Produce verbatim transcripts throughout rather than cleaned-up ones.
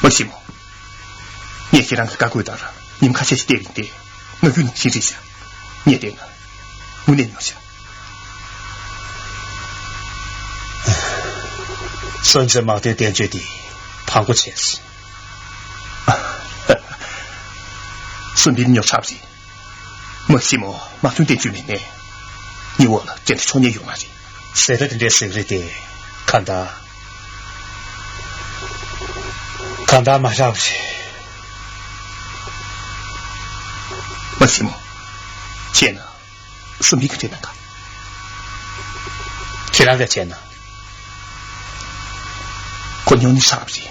མ་གཞི་མོ། ངས་ཁྱེད་རང་གི་བཀའ་བཀོད་ལྟར་ཉིན་ཁ་ཤས་ཤིག་བསྡད་ཡིན་ཏེ། ང་རྒྱུན་ནང་བཞིན་རེད་ཤག་ངས་བལྟས་ན་དངོས་གནས་ཉོ་ཤག་སོན་རྩའི་དམག་དོན་བསྟན་བཅོས་འདི་ཕངས་པོ་བྱས། སོན་པིན་ཉོ་ཚར་བ་རེད། མ་གཞི་མོ་དམག་དོན་བསྟན་བཅོས་མེད་ནས་ངའི་འོག་ལ་འགྲན་ཟླ་ཆོག་ཉེན་ཡོད་མ་རེད། ཟེར་ད་དེ་འདྲའི་ཟེར་གི་རེད་དེ། གང་ལྟར། གང་ལྟར་མ་ཧྲག་རེད། མ་གཞི་མོ། བྱས་ན་སོན་པིན་ག་འདྲས་གནང་ག་ཁྱེད་རང་ག་བྱས་ན། ཁོ་ཉོ་ནི་ཧྲག་རེད།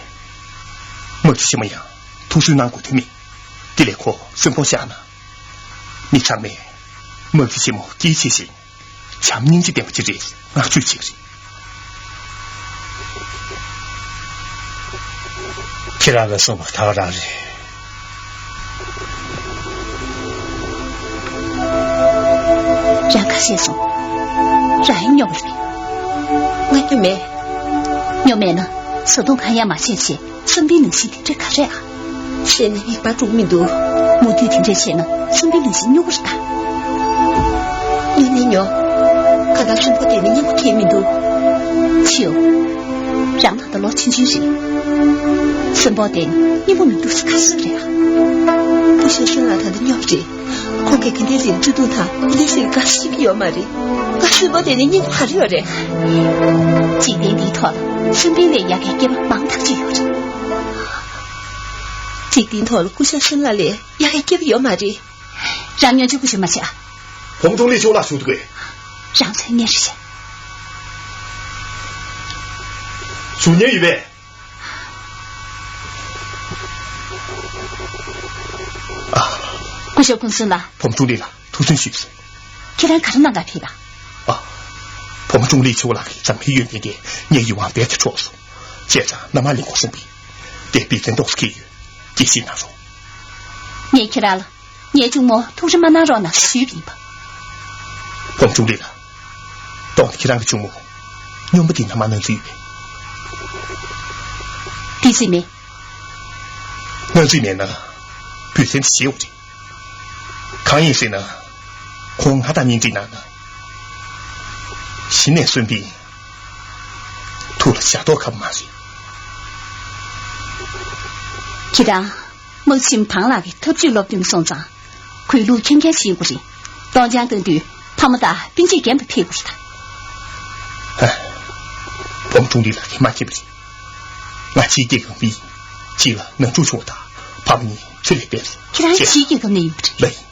མ་གཞི་མོ་ཡང་ཐུགས་སུན་གནང་དགོས་དོན་མེད། དེ་ལས་ཁོ་སེམས་ཁོང་བཤགས་ན། མི་ཚང་མས་མ་གཞི་མོ་སྐྱིད་ཆེ་ཞིང་བྱམས་སྙིང་རྗེ་ལྡན་པ་ཅིག་རེད་བསྔགས་བརྗོད་བྱེད་ཀྱི་རེད། ཁྱེད་རང་གིས་གསུངས་པ་ད་ག་རང་རེད། རང་ཁ་ཤས་སོང་། རང་ཡང་སྨྱོ་བ་རེད། ང་སྨྱོ་མེད། སྨྱོ་མེད་ན་བཟའ་བཏུང་གང་ཡང་མ་བྱས་བྱས། སོན་པིན་ནང་བཞིན་དེ་འདྲ་ག་རེ་ཨ། བཤད་ན་ཡིག་པ་འགྲུབ་མི་འདུག་མུ་མཐུད་དེ་འདྲ་བྱས་ན་སོན་པིན་ནང་བཞིན་སྨྱོ་གི་རེད་ད། སྨྱོ་ནི་སྨྱོ། ཁ་ད་གསོན་པོ་དེ་ནི་སྙིང་པོ་ཁེལ་མི་འདུག་ཆིའོ། རང་ད་ལྟ་ལོ་ཆུང་ཆུང་རེད། གསོན་པོ་དེ་ནི་སྙིང་པོ་མི་འདུག་ཟེར་ག་ཟེར་རེད་ཨ། སྐུ་ཞབས་སོན་ལགས་ད་ལྟ་སྨྱོ་རེད། ཁོང་གིས་དེ་འདྲའི་རིགས་བརྩེ་དུང་དང་དེ་འདྲའི་ཟེར་ག་ཤེས་ཀྱི་ཡོད་མ་རེད། ང་གསོན་པོ་དེ་ནི་སྙིང་པོ་ག་རེ་ཡོད་རེད། འཇིག་རྟེན་འདིའི་ཐོག་ལ་སོན་པིན་ལས་ཡག་གི་སྐྱེས་པ་མང་ཐག་ཆོད་ཡོད་རེད། འཇིག་རྟེན་ཐོག་ལ་སྐུ་ཞབས་སོན་ལགས་ལས་ཡག་གི་སྐྱེས་པ་ཡོད་མ་རེད། རང་ཉོན་ཆུང་ཀུ་ཞིག་མ་བྱེད་ཨ། བུ་མོ་ཀྲུང་ལི་ཕྱོགས་ལ་ཞུ་འདུག་གས། རང་ཚོའི་ངན་རེད་ཤག་ཞུ་ཉན་ཡོད་པས། ཨ། སྐུ་ཞབས་ཀུན་བཟང་ལགས། བུ་མོ་ཀྲུང་ལི་ལགས་ཐུགས་བརྩོན་ཞུས་སོང་། ཁྱེད་རང་ག་རེ་གནང་ག་ཕེབས་པ། ཨ། བུ་མོ་ཀྲུང་ལི་ཕྱོགས་ལགས་ཀྱིས་ཟམ་པའི་ཡོན་ཏན་དེ་ངའི་ཡིད་དབང་རྦད་དེ་འཕྲོག་སོང་། བྱས་ཙང་མནའ་མ་ལེན་དགོས་བསམ་པས་དེ་སྦིར་ཚོན་ཏོག་ཙམ་ཁྱེར་ཡོད། དགྱེས་ཞིབ་གནང་རོགས། ངས་ཁྱེད་རང་ལ་ངའི་གཅུང་མོ་ཐུགས་རེ་མ་གནང་རོགས་གནང་ཞུས་པ་ཡིན་པ། བུམོ་འབྲོང་རི་ལགས། དོན་དེ་ཁྱེད་རང་གི་གཅུང་མོ་སྨྱོན་པ་དེའི་མནའ་མར་གནང་རྩིས་ཡོད་པས། དེ་རྩིས་མེད། གནང་རྩིས་མེད་ན་སྦིར་ཚོན་དེ་བཞེས་དགོས་རེད། གང་ཡིན་ཟེར་ན། ཁོང་ང་དང་གཉེན་སྒྲིག་གནང་ན། གཞི་ནས་སུམ་པའི་ཐུགས་ལ་བཞག་མདོག་ཁ་པོ་མ་རེད། ཁྱེད་རང་དམག་ཆེན་བང་ལགས་ཀྱི་ཐབས་ཇུས་སློབ་སྟོན་སོང་ཙང་། གུས་ལུགས་མཁྱེན་མཁན་ཞིག་ཡིན་དགོས་རེད། གཏོང་ཆང་བཏང་དུས་ཕ་མ་དང་སྤུན་མཆེད་རྒན་པ་ཕེབས་དགོས་རེད་ད། ཧ། བུམོ་འབྲོང་རི་ལགས་ཀྱིས་མ་མཁྱེན་པ་རེད། ང་ཕྱིའི་སྐྱེས་སྐར་མ་ཡིན། གཅིག་ལ་ནང་འཁྲུག་བྱུང་བ་དང་ཕ་མ་གཉིས་ཚེ་ལས་འདས་རེད། ཁྱེད་རང་ཅེས། ཕྱིའི་སྐྱེས་སྐར་མ་ཡིན་པ་རེད། ལགས་ཡིན།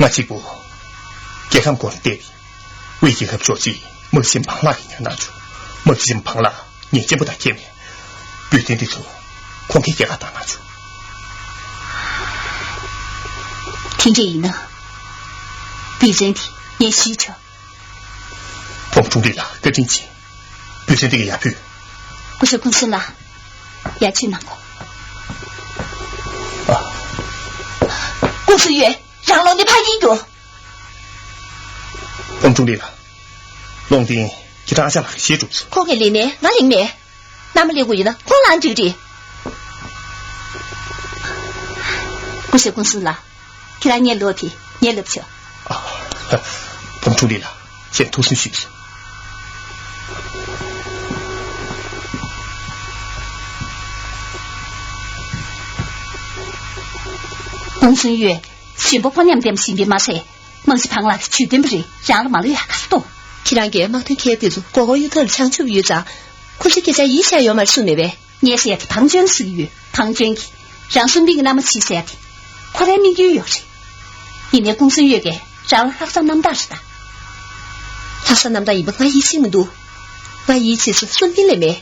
ང་གཅིག་པུ་སྐྱེ་ཁམས་སྐོར་བལྟས་པས། དབུས་རྒྱལ་ཁབ་ཕྱོགས་གཅིག་དམག་ཆེན་བང་ལགས་ཀྱིས་ཉར་གནང་བྱུང་། དམག་ཆེན་བང་ལགས་ཉེས་ཅན་པོ་དང་ཁྱད་མེད། སྦིར་ཚོན་དེ་ཚོ་ཁོང་གིས་སྐྱེལ་ག་བཏང་གནང་བྱུང་། དེ་འདྲ་ཡིན་ན། སྦིར་ཚོན་དེ་ངས་ཞུས་ཆོག་བུམོ་འབྲོང་རི་ལགས་བཀའ་དྲིན་ཆེ། སྦིར་ཚོན་དེ་ག་ཡར་ཕུལ། སྐུ་ཞབས་ཀུན་གསལ་ལགས། ཡར་མཆོད་གནང་གོ། ཨ། ཀུན་གསལ་ཡོད། རང་ལུང་བསྟན་ཕར་ཡིན་རྒྱུ། བུམོ་འབྲོང་རི་ལགས། ལུང་བསྟན་ཁྱེད་རང་ཨ་ཅག་ལགས་ཀྱིས་བཞེས་གྲུབ་སོང་། ཁོང་གིས་ལེན་མེད། ང་ལེན་མེད། མནའ་མ་ལེན་དགོས་ཡོད་ན་ཁོང་ལ་འགྲིག་རེད། སྐུ་ཞབས་ཀུན་གསལ་ལགས། ཁྱེད་རང་ངའི་ལོ་དེ་ངས་ལབ་ཆོག་ཨ། བུམོ་འབྲོང་རི་ལགས། ཁྱེད་ཐུགས་སུན་ཞུས་སོང་། ཀུན་གསལ་ཡོད། གཞོན་པ་ཕོ་ཉམས་ལྡན་པ་ཞིག་ཡིན་པས་མ་ཟད། དམག་སྤྱི་བང་ལགས་ཀྱི་ཇུས་གཏོགས་པ་རེད། རང་ལ་མ་ལོས་ཡག་ག་ལྟོས། ཁྱེད་རང་གིས་དམག་དོན་མཁས་དེ་ཚོ་མགོ་སྐོར་གཡུ་ཐག་ལ་བྱང་ཆུབ་ཡོད་ཙང་། ཁོ་ཚོའི་སྐད་ཆར་ཡིད་ཆེས་ཡོད་མ་རེད་གསུངས་མེད་པས། ངས་ཟེར་ཡ་དེ་ཐང་ཅོན་ཟེར་གྱི་ཡོད། ཐང་ཅོན་གྱིས་རང་སུན་པིན་གྱི་མནའ་མ་བྱེད་ཟེར་ཡ་དེ་ཁོ་རའི་དམིགས་ཡུལ་ཡོད་རེད། ཡིན་ནའི་ཀུན་གསལ་ཡོད་ཀྱིས་རང་ལ་ལྷག་བསམ་རྣམ་དག་རེད་ད། ལྷག་བསམ་རྣམ་དག་ཡིན་པ་ང་ཡིད་ཆེས་མི་འདུག་ང་ཡིད་ཆེས་ས་སུན་པིན་ལས་མེད།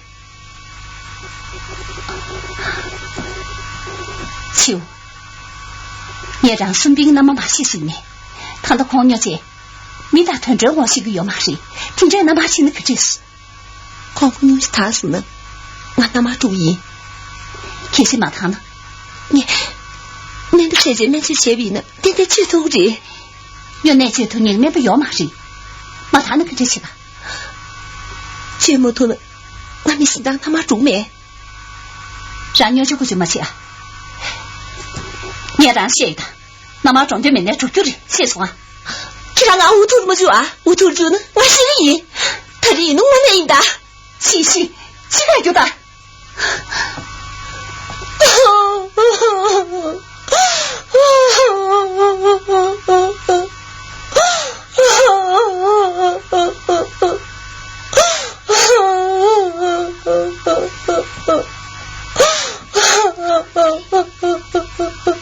ཆེའུ། ངས་རང་སུན་པིན་མནའ་མ་མ་བྱེད་ཟེར་ནས། ད་ལྟ་ཁོང་སྨྱོ་བྱས། མི་དང་དུད་འགྲོའི་ངོ་ཤེས་ཀྱི་ཡོད་མ་རེད། དེ་འདྲའི་མནའ་མ་བྱེད་ན་ག་འདྲས། ཁོང་སྨྱོ་ཞིག་དག་སོང་ན། ང་མནའ་མ་དཀྲུག་ཡིན། གལ་སྲིད་མ་དག་ན། ངས། སྨན་པ་བསད་རྗེས་སྨན་བཅོས་བྱས་པ་ཡིན་ན་ཏན་ཏན་བཅོས་ཐུབ་ཀྱི་རེད། སྨྱོ་ནད་བཅོས་ཐུབ་མཁན་སྨན་པ་ཡོད་མ་རེད། མ་དག་ན་ག་འདྲ་བྱེད་པ། བཅོས་མ་ཐུབ་ན། ང་མི་གཞན་དག་མནའ་མ་དཀྲུག་མེད། རང་སྨྱོ་ཆུ་ཁུ་ཆུ་མ་བྱེད་ཨ། ངས་རང་བཤད་ཡིན་ད། མནའ་མ་འགྲོ་འདོད་མེད་ན་འགྲོ་རྒྱུ་རེད། ཤེས་སོང་ཨ། ཁྱེད་རང་ང་འུ་ཐུག་མ་བཅུག་ཨ། འུ་ཐུག་བཅུག་ན་ང་ཤི་གི་ཡིན། ད་རེས་ཡིན་ན་དངོས་གནས་ཡིན་ད། ཤི་ཤི། ཤི་ག་རྒྱུ་ད།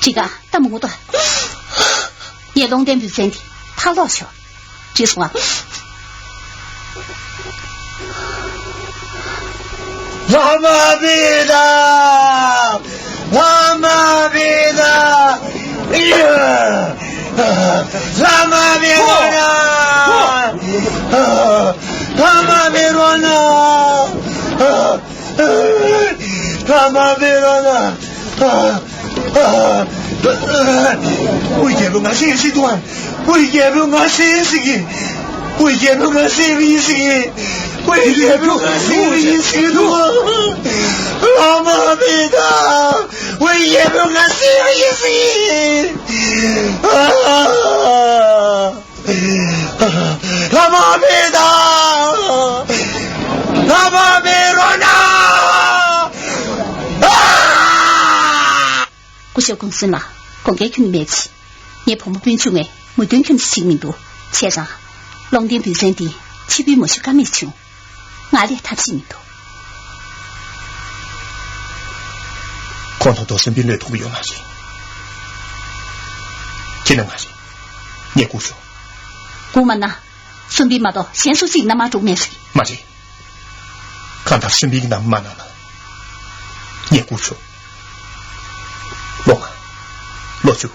ཅི་ག་ད་མོ་ད། ངས་ལུང་བསྟན་འབུལ་ཚན་འདི་ཕར་སློག་ཤོག་བྲིས་སོང་ང་། བླ་མ་བི་དྭགས། བླ་མ་བི་དྭགས། བླ་མ་བི་དྭགས། བླ་མ་བི་དྭགས། བླ་མ་བི་དྭགས། དབུས་རྒྱལ་པོ་ང་ཤི་ཤི་འདུག་ཨ། དབུས་རྒྱལ་པོ་ང་ཤི་ཤི་གི། དབུས་རྒྱལ་པོ་ང་ཤི་ཡིན་ཤི་གི། དབུས་རྒྱལ་པོ་ང་ཤི་ཡིན་ཤི་གི་འདུག་ཨ། བླ་མ་བི་དྭགས། དབུས་རྒྱལ་པོ་ང་ཤི་ཡིན་ཤི་གི། ཨ། བླ་མ་བི་དྭགས། བླ་མ་བི་དྭགས། ཨ། སྐུ་ཞབས་ཀུན་གསལ་ལགས། དགོངས་འགལ་ཁྱོན་ནས་མེད་ཅིང་། ངའི་བུ་མོ་སྤུན་ཆུང་ངས་མོས་མཐུན་ཁྱོན་ནས་བྱེད་ཀྱི་མི་འདུག་བྱས་ཙང་། ལུང་བསྟན་འབུལ་ཚན་འདི་ཕྱིར་འབུལ་མ་ཞུ་ཀ་མེད་བྱུང་། ང་ལས་ཐབས་ཤེས་མི་འདུག་ཁོང་དང་དོ་སེམས་པའི་བློས་ཐུབ་ཀྱི་ཡོད་མ་རེད། ཁྱེད་རྣམ་ང་རེད། ངས་སྒུག་ཆོག་སྒུག་མ་ན། སུམ་པིན་མ་གཏོགས་གཞན་སུ་གཅིག་མནའ་མ་དཀྲུག་མེད་ཟེར། མ་རེད། གང་ལྟར་སུམ་པིན་གྱི་མནའ་མ་མ་གནང་ན། ངས་སྒུག་ཆོག་ལོག་ང་། ལོག་ཆུ།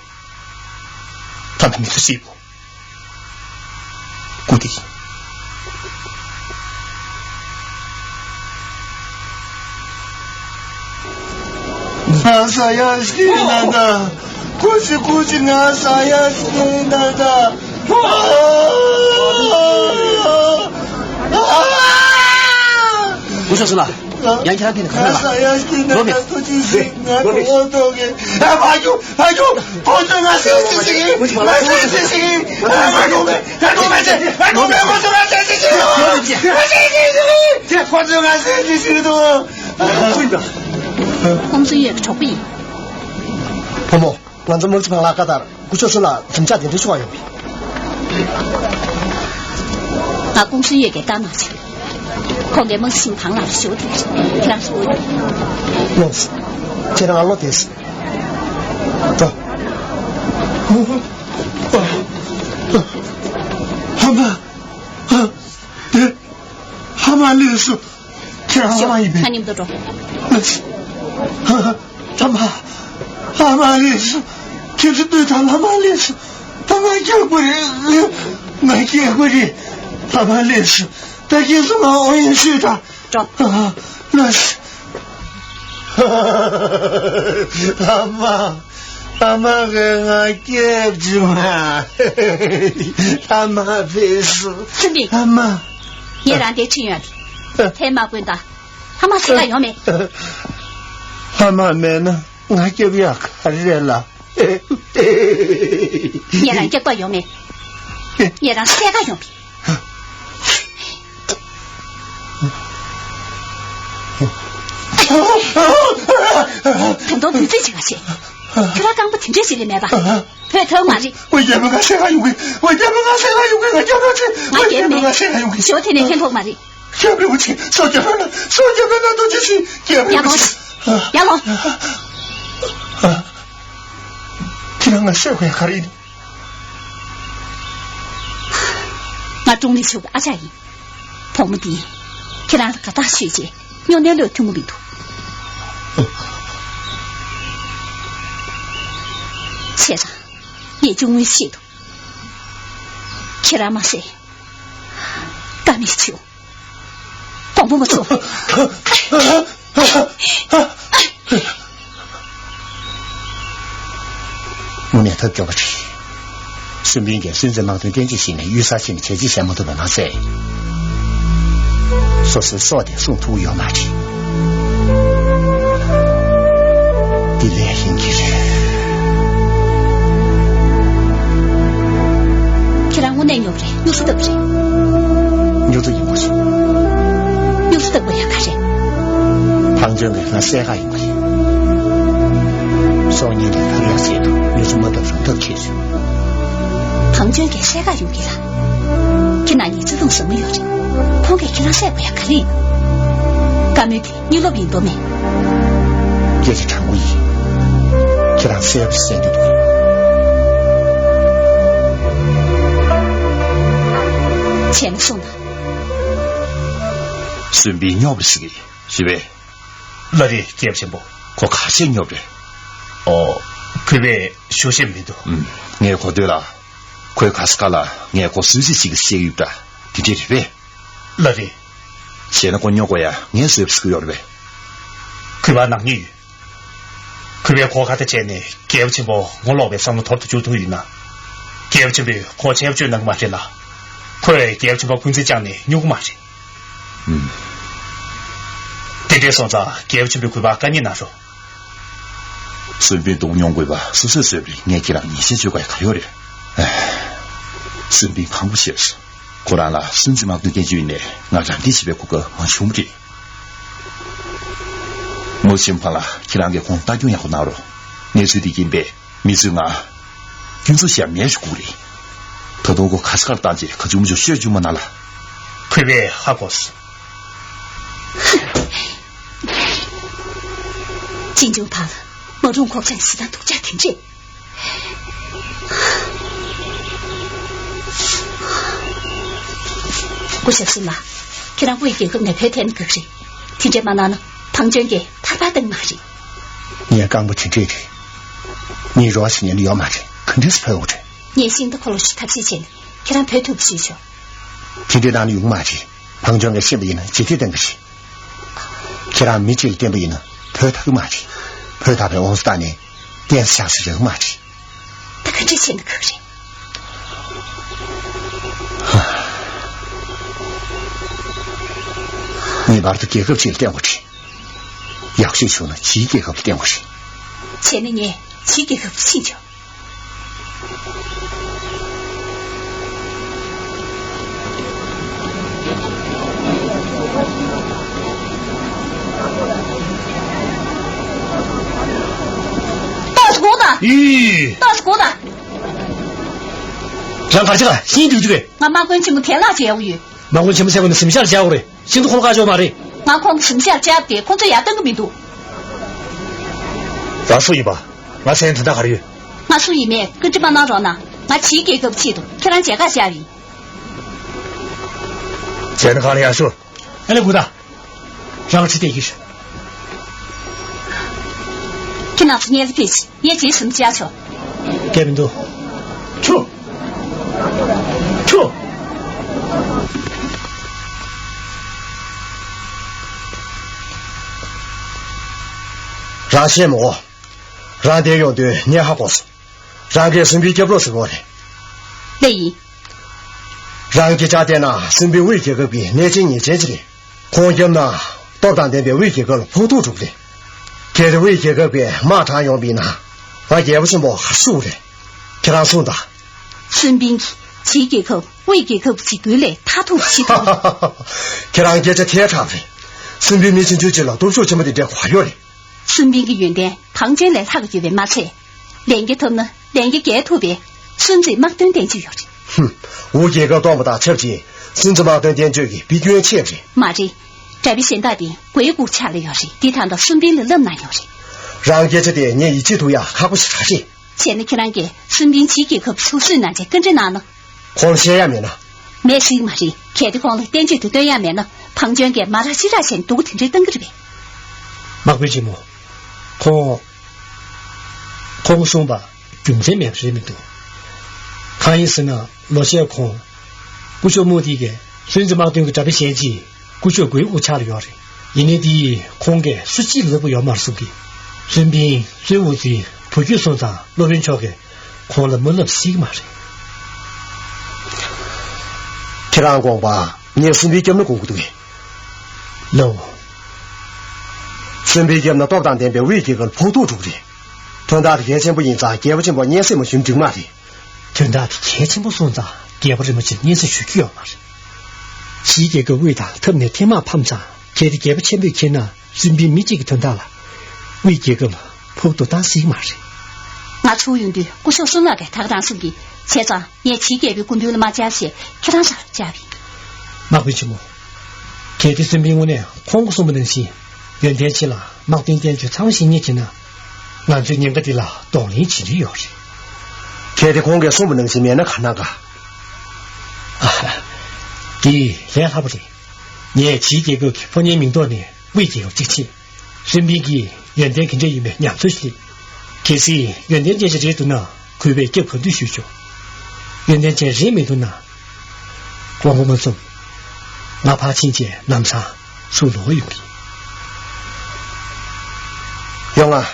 ད་ལྟ་མི་ཚེ་སྲིད་པོ། སྐུ་དེ། ང་ས་ཡ་ཤི་ན་ད། ཀུ་ཤི་ཀུ་ཤི་ང་ས་ཡ་ཤི་ན་ད། སྐུ་ཞབས་ཟེར་ལ། ཡང་ཁྱེད་རང་ཕེབས་ནས་ག་རེ་ལ། ལོ་མེད། ལོ་མེད། ཨ་མ་ཁྱོད། ཨ་ཁྱོད། ཁོ་ཚོས་ང་སེམས་ཅི་ཞིག་ཡིན། ང་སེམས་ཅི་ཞིག་ཡིན། ཨ་མ་ཁྱོད་མེད། ཨ་ཁྱོད་མེད་ཅེ། ཨ་ཁྱོད་མེད། ཁོ་ཚོས་ང་སེམས་ཅི་ཞིག་ཡིན། ང་སེམས་ཅི་ཞིག་ཡིན། ཁོ་ཚོས་ང་སེམས་ཅི་ཞིག་ཡིན། ཁོང་ཚོའི་ཡོད་གྲོགས་པོ་ཡིན། བུ་མོ། ང་ཚོ་དམག་སྤྱི་བང་ལགས་ཀ་ཏར་སྐུ་ཞབས་ཚོ་ལ་དམ་བཅའ་གདན་འདྲེན་ཞུ་བར་ཡོང་བས། ང་ཀུང་སི་ཡོད་ཀྱི་ལྟ་མ་བྱེད། ཁོང་གིས་དམག་སྤྱི་བང་ལགས་ཞུ་དེ་ཁྱེད་རང་ཞུ། ལོས། ཁྱེད་རང་ལོ་དེས། ད། ཧ་མ། དེ། ཧ་མ་ལས་སུ། ཁྱེད་རང་ལྷ་མ་ཡིན་པས། ང་མཉམ་དུ་འགྲོ། ལྷ་མ། ལྷ་མ་ལས་སུ། ཁྱེད་ཚོ་ལྟོས་དང་། ལྷ་མ་ལས་སུ། ད་ང་སྐྱོ་པོ་རེད། ང་སྐྱོ་པོ་རེད། ལྷ་མ་ལས་སུ། ད་ཁྱེད་ཚོ་ང་ཨོ་ཡིན་ཤོད་དང་། འགྲོ། ལྷ། ལྷ་མ། ཨ་མ་གིས་ང་སྐྱོབ་བྱུང་། ཨ་མ་ཕེབས་སོང་། ཚུལ་ཁྲིམས། ཨ་མ། ངས་རང་དེ་ཁྲིད་ཡོང་། ཐལ་མ་བུན་དང་། ཨ་མ་སེ་ག་ཡོང་མེད། ཨ་མ་མེད་ན་ང་སྐྱོབ་ཡག་ག་རེ་རེད་ལ། ངས་རང་སྐྱོབ་ག་ཡོང་མེད། ངས་རང་སེ་ག་ཡོང་མེད། ད་དུང་བུ་རྫི་བྱེད་ག་བྱེད། ཁྱོད་རང་རྐང་པ་དེ་འདྲས་ཞིག་ལས་མེད་པ། བུད་ཐུབ་མ་རེད། ཝེ་རྒྱལ་པོ་ང་སེ་ག་ཡོང་གི། ཝེ་རྒྱལ་པོ་ང་སེ་ག་ཡོང་གི། ང་རྒྱལ་པོ་ཆེ། ཝེ་རྒྱལ་པོ་ང་སེ་ག་ཡོང་གི། ཞོ་དེ་ནས་ཁེངས་ཐོག་མ་རེད། རྒྱལ་པོ་ཆེ། སོ་རྒྱལ་པོ་ན། སོ་རྒྱལ་པོ་ན་དུ་ཅི་ཞིག་རྒྱལ་པོ་ཆེ། ཡ་ལོ། ཁྱེད་རང་ང་སེ་ག་ཡ་ག་རེད། ང་ཀྲུང་ལི་ཆོས་ཀྱི་ཨ་ཅག་ཡིན། བུ་མོ་འདིས་ཁྱེད་རང་ལ་དགའ་ཐག་ཆོད་རྗེས་སྨྱོ་ནས་བློས་ཐོན་གྱི་མི་འདུག་བྱས་ཙང་ངས་ཅུང་ངུས་བཤད་འདུག་ཁྱེད་རང་མ་ཟད་ཀ་མི་ཆུ། དང་པོ་མ་ཚོ། དངོས་གནས་ཐབས་སྐྱོ་པོ་རེད། སུན་པིན་གྱིས་སུན་ཙི་དམག་དོན་བསྟན་བཅོས་ཤིག་ནས་གཡུལ་སར་ཕྱིན་ནས་བྱས་རྗེས་བཞག་མ་ཐུབ་པ་མ་ཟད། སོ་སོའི་སྲོག་དེ་སྲུང་ཐུབ་ཡོད་མ་རེད། འདི་ལས་ཡིན་གྱི་རེད། ཁྱེད་རང་དངོས་གནས་སྨྱོ་རེད། སྨྱོ་སུ་བཏབ་རེད། སྨྱོ་རྩ་ཡིན་པ་རེད། སྨྱོ་སུ་བཏབ་པ་ཡ་ག་རེད། ཕང་ཅོན་གྱིས་ང་བསད་ག་ཡོང་གི་རེད། སྲོག་ཉེན་དེ་ཐར་ཡག་ཆེད་དུ་སྨྱོ་སུ་མ་བཏབ་རུང་ཐབས་ཆད་སོང་། ཕང་ཅོན་གྱིས་བསད་ག་ཡོང་གི་ལ། ཁྱེད་རང་གཉིས་བརྩེ་དུང་ཟབ་མོ་ཡོད་རེད། ཁོང་གིས་ཁྱེད་རང་བསད་དགོས་ཡ་ག་རེ་ཡིན། བཀའ་མོལ་དེ་གཉིད་ལོབས་ཡིན་མདོག་མེད། སྐད་ཆ་དྲང་པོ་ཡིན། ཁྱེད་རང་བསད་པ་བསད་རྒྱུ་འདུག་བྱས་ན་གསུངས་དང་། སུན་པིན་སྨྱོ་བ་ཟེར་གི་རེད་པས། ལགས་རེད། རྒྱལ་པོ་ཆེན་པོ། ཁོ་ག་བྱས་སྨྱོ་བ་རེད། ཨོ། གུས་པས་ཞུ་ཤེས་མི་འདུག་ཨུམ། ངས་གོ་ཐོས་ལ། ཁོས་ག་ས་ག་ལ་ངས་ཁོ་སུན་ཙི་ཞིག་གི་བཤད་ཡོད་པ་འདྲ། དེ་འདྲས་རེད་པས། ལགས་རེད། བྱས་ན་ཁོ་སྨྱོ་དགོས་ཡ་ངས་བཟོས་པ་ཟེར་གི་ཡོད་རེད་པས། གུས་པ་ནག་ཉེས་ཡོད། གུས་པས་ཁོ་ཁ་ཏ་བྱས་ནས་རྒྱལ་པོ་ཆེན་པོ་ངོ་ལོག་པའི་བསམ་བློ་དོར་དུ་བཅུག་ཐུབ་ཡོད་ན། རྒྱལ་པོ་ཆེན་པོས་ཁོ་ཆད་གཅོད་གནང་གི་མ་རེད་ལ། ཁོས་རྒྱལ་པོ་ཆེན་པོ་འཁོན་འཛིན་བཅངས་ནས་སྨྱོ་གི་མ་རེད། ཨུམ། དེ་འདྲས་སོང་ཙང་རྒྱལ་པོ་ཆེན་པོས་གུས་པར་བཀའ་ཉན་གནང་རོགས། སུན་པིན་སྡུག་མྱོང་དགོས་པ་སོ་སོས་བཟོས་པ་རེད། ངས་ཁྱེད་རང་ཉེས་ཆད་གཅོད་དགོས་ཡ་ག་རེ་ཡོད་རེད། ཨེ། སུན་པིན་ཕངས་པོ་བྱས་སོང་། ཁོ་རང་ལ་སུན་ཙི་དམག་དོན་བསྟན་བཅོས་ནས་ང་རམ་འདེགས་བྱེད་པའི་གོ་སྐབས་མ་བྱུང་བ་རེད། མོ་ཆེན་ཕ་ལ་ཁྱེད་རང་གིས་ཁོང་ལྟ་སྐྱོང་ཡག་པོ་གནང་རོགས། གནས་ཚུལ་འདི་རྐྱེན་པས་མི་ཚོས་ང་ཁྱོད་ཚོ་ཞབས་མེད་ཞུ་དགོས་རེད། ད་དུང་ཁོ་ག་ས་གར་བཏང་རྗེས་ག་བྱུང་མ་བྱུང་ཤོད་བཅུག་མ་གནང་ལ། གུས་པས་ཧ་གོ་སོང་། ཅིན་ཅུང་ཕ་ལ་མ་རུང་ཁོག་ཅན་སི་དང་སྡུག་ཅག་དེ་འདྲས། སྐུ་ཞབས་སུ་མ། ཁྱེད་རང་དབུས་རྒྱལ་ཁབ་ནས་བུད་ཐལ་ན་དགའ་གི་རེད། དེ་འདྲས་མ་གནང་ན་ཕང་ཅོན་གྱིས་ཐར་པ་གཏོང་མ་རེད། ངའི་རྐང་པ་དེ་འདྲས་རེད། ངའི་རོ་ཞིག་ཉན་ཡོད་མ་རེད། ག་འདྲས་སུ་བུད་འོང་རེད། ངས་ཤིང་རྟ་འཁོར་ལོ་ཞིག་ཐབས་ཤེས་བྱས་ནས་ཁྱེད་རང་བུད་ཐུབ་ཞུས་ཆོག་དེ་འདྲས་གནང་ན་ཡོང་མ་རེད། ཕང་ཅོན་གྱིས་ཤེས་པ་ཡིན་ན་ཇེ་ཐེ་བཏང་གི་རེད། ཁྱེད་རང་མི་གཅིག་ལ་བརྟེན་པ་ཡིན་ན་བུད་ཐུབ་ཀྱི་མ་རེད། བོད་དམག་པའི་འོང་ས་བཏང་ནས་ཏན་ས་ཆགས་ས་རག་མ་རེད། ད་ག་འདྲ་བྱས་ན་ཁག་རེད། ངེས་པར་དུ་རྒྱལ་ཁབ་ཅིག་ལ་བརྟེན་དགོས་རེད། ཡག་ཤོས་བྱུང་ན་ཕྱིའི་རྒྱལ་ཁབ་ལ་བརྟེན་དགོས་རེད། བྱས་ན་ངས་ཕྱིའི་རྒྱལ་ཁབ་ལ་ཕྱིན་ཆོག་ཏོག་ཙམ་སྒུག་དང་། ཡི། ཏོག་ཙམ་སྒུག་དང་། རང་གར་ཅི་ག་ཤིང་འདུག་འདུག་གས། ང་དམག་དཔོན་ཆེན་མོ་དེ་ལགས་བྱེད་དགོས་ཡོད། དམག་དཔོན་ཆེན་མོ་བྱེད་དགོས་ན་གཟིམ་ཤག་བཅར་དགོས་རེད། ཤིན་ཏུ་ཁོ་ལ་བཀའ་ཆོག་མ་རེད། ང་ཁོང་གི་གཟིམ་ཤག་བཅར་ཏེ་ཁོང་ཚོ་ཡར་བཏང་གི་མི་འདུག་རང་སུ་ཡིན་པ། ང་སེང་དོན་དག་ག་རེ་ཡོད། ང་སུ་ཡིན་མེད་བཀའ་འདྲི་མ་གནང་རོགས་གནང་། ང་ཕྱིའི་རྒྱལ་ཁབ་ཆེད་དུ་ཁྱེད་རང་མཇལ་ཁ་བཅར་ཡིན། བྱས་ན་གང་ལ་ཡར་ཤོག་ཨ་ལས་གུ་ད། རང་ཁྲིད་བསྡད་ཀྱི་རེད། ཁྱེད་རང་ཚོ་སྙན་ལ་ཕེབས་ཤིག་ངས་རྗེས་སུ་མི་བཅར་ཆོག་སྐད་མི་འདུག་ཁྱོ། ཁྱོ། རང་ཤེས་མོ། རང་དེ་ཡོང་དུས་ངས་ཧ་གོ་སོང་། རང་གིས་སུམ་པའི་སྐྱབས་ལོག་ཟེར་བ་རེད། ལེ་ཡིན། རང་གིས་ཆ་བལྟས་ན་སུམ་པའི་དབུས་རྒྱལ་ཁབ་ཀྱི་གནས་ཆེན་ཉེས་ཅན་ཅིག་རེད། ཁོང་བརྒྱབ་ན་སྟོབས་དང་ལྡན་པའི་དབུས་རྒྱལ་ཁབ་ལ་ཕོག་ཐུག་འགྲོ་གི་རེད། གལ་ཏེ་དབུས་རྒྱལ་ཁབ་ཀྱིས་དམག་དྲངས་ཡོང་བ་ཡིན་ན། ང་རྒྱལ་པོ་ཆེན་པོ་ག་རེ་ཞུ་དགོས་རེད། ཁྱེད་རང་གསུངས་དང་། སུན་པིན་གྱིས་ཕྱིའི་རྒྱལ་ཁབ་དབུས་རྒྱལ་ཁབ་ཅིག་བརྒྱུད་ལས་མཐར་ཐུག་ཇི་ལྟར། ཁྱེད་རང་སྐད་ཆ་ཐལ་དྲགས་རེད། སུན་པིན་མི་ཆུང་ཆུང་ཅིག་ལ་སྟོབས་ཤུགས་ཆེན་པོ་དེ་འདྲ་ག་ཡོད་རེད། སུན་པིན་གྱི་ཡོན་ཏན་བང་ཅན་ལས་ལྷག་ཡོད་པས་མ་ཚད། ལན་རྒྱག་ཐུབ་ན་ལན་རྒྱག་རྒྱག་ཐུབ་པས་སུན་ཙི་དམག་དོན་བསྟན་བཅོས་ཡོད་རེད། ཧུམ། འུ་རྒྱལ་ཁབ་སྟོངས་པ་དང་ཆབས་ཅིག་སུན་ཙི་དམག་དོན་བསྟན་བཅོས་ཀྱི་བི་ཀྱོན་ཆེ་རེད། མ་རེད། དགྲ་བོའི་གཞན་དག་དེ་མགོའི་དབུགས་ཆག་ལ་ཡོད་རེད། འདི་ད་ལྟ་སུན་པིན་ལ་བསླབ་གནང་ཡོད་རེད། རང་སྐད་ཆ་དེ་ངས་ཡིད་ཆེས་ཐུབ་ཡག་ཁག་པོ་ཞིག་རེད། བྱས་ན་ཁྱེད་རང་གིས་སུན་པིན་ཕྱིའི་རྒྱལ་ཁབ་ཚུར་གསོས་གནང་བྱས་བཀའ་འདྲི་གནང་ན། ཁོང་ལ་བཤད་ཡག་མེད་ན། མེད་ཟེར་གྱི་མ་རེད། གལ་ཏེ་ཁོང་ལ་བསྟན་བཅོས་དེ་སྟོན་ཡག་མེད་ན་བང་ཅོན་གྱིས་མ་རག་ཅི་རག་བྱས་ནས་སྡུག་པོ་དེ་འདྲའི་བཏང་གི་རེད་པས། དམག་དཔོན་ཆེན་མོ། ཁོང་། ཁོང་གསུངས་པ་རྒྱུ་མཚན་མེད་པ་རེད་མི་འདུག་གང་ཡིན་ཟེར་ན་ལོ་ཤས་གོང་། སྐུ་ཞབས་མུ་ཏིག་གིས་སུན་ཙི་དམག་དོན་གྱི་དགྲ་བོ་གཞན་གཅིག་སྐུ་ཞབས་མགོའི་དབུགས་ཆག་ལ་ཡོད་རེད། ཡིན་ནའི་དེ་ཁོང་གིས་སུ་གཅིག་ལ་བསླབ་ཀྱི་ཡོད་མ་རེད་གསུང་གི། སུན་པིན་གཙོས་འུ་ཚོའི་བུ་རྒྱུད་སོང་ཙང་སློབ་དཔོན་མཆོག་གིས་ཁོང་ལ་མ་བསླབ་ཟེར་གྱི་མ་རེད། ཁྱེད་རང་དགོངས་པ་ངས་སུན་པིན་སྐྱབས་གནང་དགོས་ཀྱི་འདུག་གས། ལགས་འོང་། སུན་པིན་སྐྱབས་ན་སྟོབས་དང་ལྡན་པའི་དབུས་རྒྱལ་ཁབ་ལ་ཕོག་ཐུག་འགྲོ་གི་རེད། དོན་དག་དེ་གལ་ཆེན་པོ་ཡིན་ཙང་རྒྱལ་པོ་ཆེན་པོར་སྙན་སེང་མ་ཞུས་ན་འགྲིག་མ་རེད། དོན་དག་དེ་གལ་ཆེན་པོ་སོང་ཙང་རྒྱལ་པོར་རིན་པོ་ཆེར་སྙན་སེང་ཞུ་རྒྱུ་ཡོད་མ་རེད། ཕྱིའི་རྒྱལ་ཁབ་དབུས་དང་འཐབ་ནས་ཐེངས་མང་ཕམ་ཙང་། གལ་ཏེ་རྒྱལ་པོ་ཆེན་པོས་མཁྱེན་ན་སུན་པིན་མི་གཅིག་གི་དོན་དག་ལ་དབུས་རྒྱལ་ཁབ་ལ་ཕོག་ཐུག་བཏང་སྲིད་མ་རེད། ང་ཚུར་ཡོང་དུས་སྐུ་ཞབས་སུན་ལགས་ཀྱིས་ད་ག་རང་གསུང་གིས། བྱས་ཙང་ངས་ཕྱིའི་རྒྱལ་པོའི་སྐུ་མདུན་ལ་མ་བཅར་ཞེས་ཁྱེད་རང་རང་ལ་བཅར་བ་ཡིན། དམག་དཔོན་ཆེན་མོ། གལ་ཏེ་སུན་པིན་དངོས་གནས་ཁོང་གིས་གསུངས་པ་ནང་བཞིན་ཡོན་ཏན་ཆེ་ལ་དམག་དོན་བསྟན་བཅོས་ཚང་བ་ཞིག་རྙེད་ཀྱི་ན། ང་ཚོའི་ཉེན་ཁ་འདི་ལ་གདོང་ལེན་བྱེད་འདོད་ཡོད་རེད། གལ་ཏེ་ཁོང་གིས་གསུངས་པ་ནང་བཞིན་མེད་ན་ག་གནང་ག། ཨ། འདི་ལས་སླ་པོ་རེད། ངས་ཕྱིའི་རྒྱལ་ཁབ་ཀྱི་ཕོ་ཉའི་མིང་ཐོག་ནས་དབུས་རྒྱལ་ཁབ་གཅིག་ཕྱེ། སུན་པིན་གྱི་ཡོན་ཏན་ག་འདྲ་ཡོད་མེད་ཉམས་ཚོད་ཞིག་སླེབས། གལ་སྲིད་ཡོན་ཏན་ཅན་ཞིག་རེད་འདུག་ན་གུས་པས་སྐྱབས་ག་འདོད་ཞུས་ཆོག་ཡོན་ཏན་ཅན་རེད་མི་འདུག་ན། དབང་པོ་མ་འཛོམས། ང་ཕར་ཕྱིན་བྱས་ལམ་སང་ཚུར་ལོག་ཡོང་གི། ཡོང་ང་།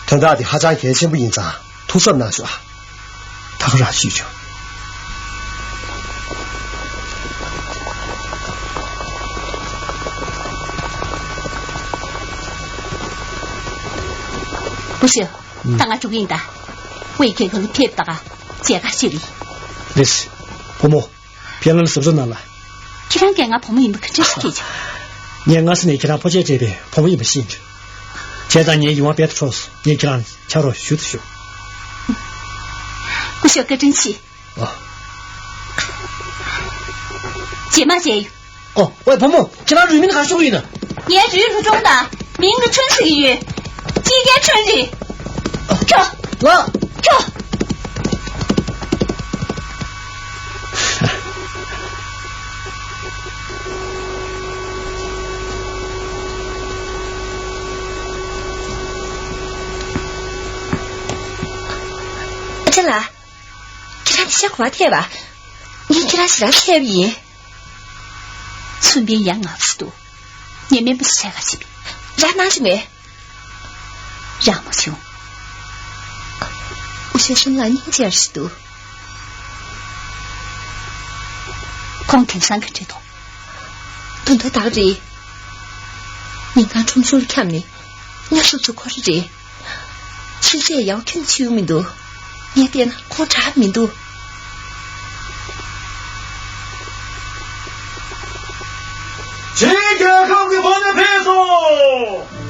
དོན་དག་འདི་ཧ་ཅང་གལ་ཆེན་པོ་ཡིན་ཙང་ཐུགས་གཟབ་གནང་ཤོག་ཨ། ད་ག་རང་ཞུས་ཆོག་སྐུ་ཞབས། ད་ང་འགྲོ་གི་ཡིན་ད། དབུས་རྒྱལ་ཁབ་ལ་ཕེབས་ད་ག་མཇལ་ཁ་ཞིག་རེད། ལེས། བུ་མོ། ཕེབས་ལམ་ལ་གཟབ་གཟབ་གནང་ལ། ཁྱེད་རང་གིས་ང་བུ་མོ་ཡིན་པ་ག་འདྲ་ཞིག་ཤེས་བྱུང་། ངས་སྔ་ས་ནས་ཁྱེད་རང་ཕོ་སྐྱེས་སྤྲད་པའི་བུ་མོ་ཡིན་པ་ཤེས་བྱུང་། བྱས་ཙང་ངའི་ཡིད་དབང་དཔལ་དུ་འཕྲོག་སོང་། ངས་ཁྱེད་རང་ཕྱག་རོགས་ཞུ་དང་ཞུ། སྐུ་ཞབས་བཀའ་དྲིན་ཆེ། ཨ། རྗེས་མ་མཇལ་ཡོང་། ཨོ། ཝེ་བུ་མོ། ཁྱེད་རང་རུས་མིང་ག་རེ་ཞུ་གི་ཡིན་ན། ངའི་རུས་ལྷུ་སྒྲུང་དང་མིང་གི་ཁྲུན་ཟེར་གྱི་ཡོད། སྐྱིད་རྒྱལ་ཁྲུན་རེད། ཁྱོ། ལགས། ཁྱོ། ཨ་ཅེ་ལགས། ཁྱེད་རང་གི་ཤ་གོ་བ་ཐེབས་པ། ངས་ཁྱེད་རང་ཞེ་དྲག་མཁས་པ་ཡིན། ཚུན་པིན་ཡ་ང་བཟི་འདུག་ངས་སྨན་པ་ཞིག་བྱ་ག་ཕྱིན་པ་ཡིན། ར་སྣང་ཞིག་མེད། རག་མ་བྱུང་། སྐུ་ཞབས་གཞུང་ལ་སྙིང་རྗེ་ཞིག་འདུག་ཁོང་དེང་སང་ག་འདྲ་འདུག་དོན་དག་དག་རེད། ཉིན་གང་ཁྲོམ་གཞུང་ལ་འཁྱམས་ནས་དངོས་སུ་ཚུར་འཁོར་རེད། ཤེས་ཚད་ཡག་ཁྱོན་ཆེ་མི་འདུག་ངས་བལྟས་ན་ཁོང་དྲག་མི་འདུག་ཕྱིའི་རྒྱལ་ཁབ་ཀྱི་བོད་ནས་ཕེབས་སོང་།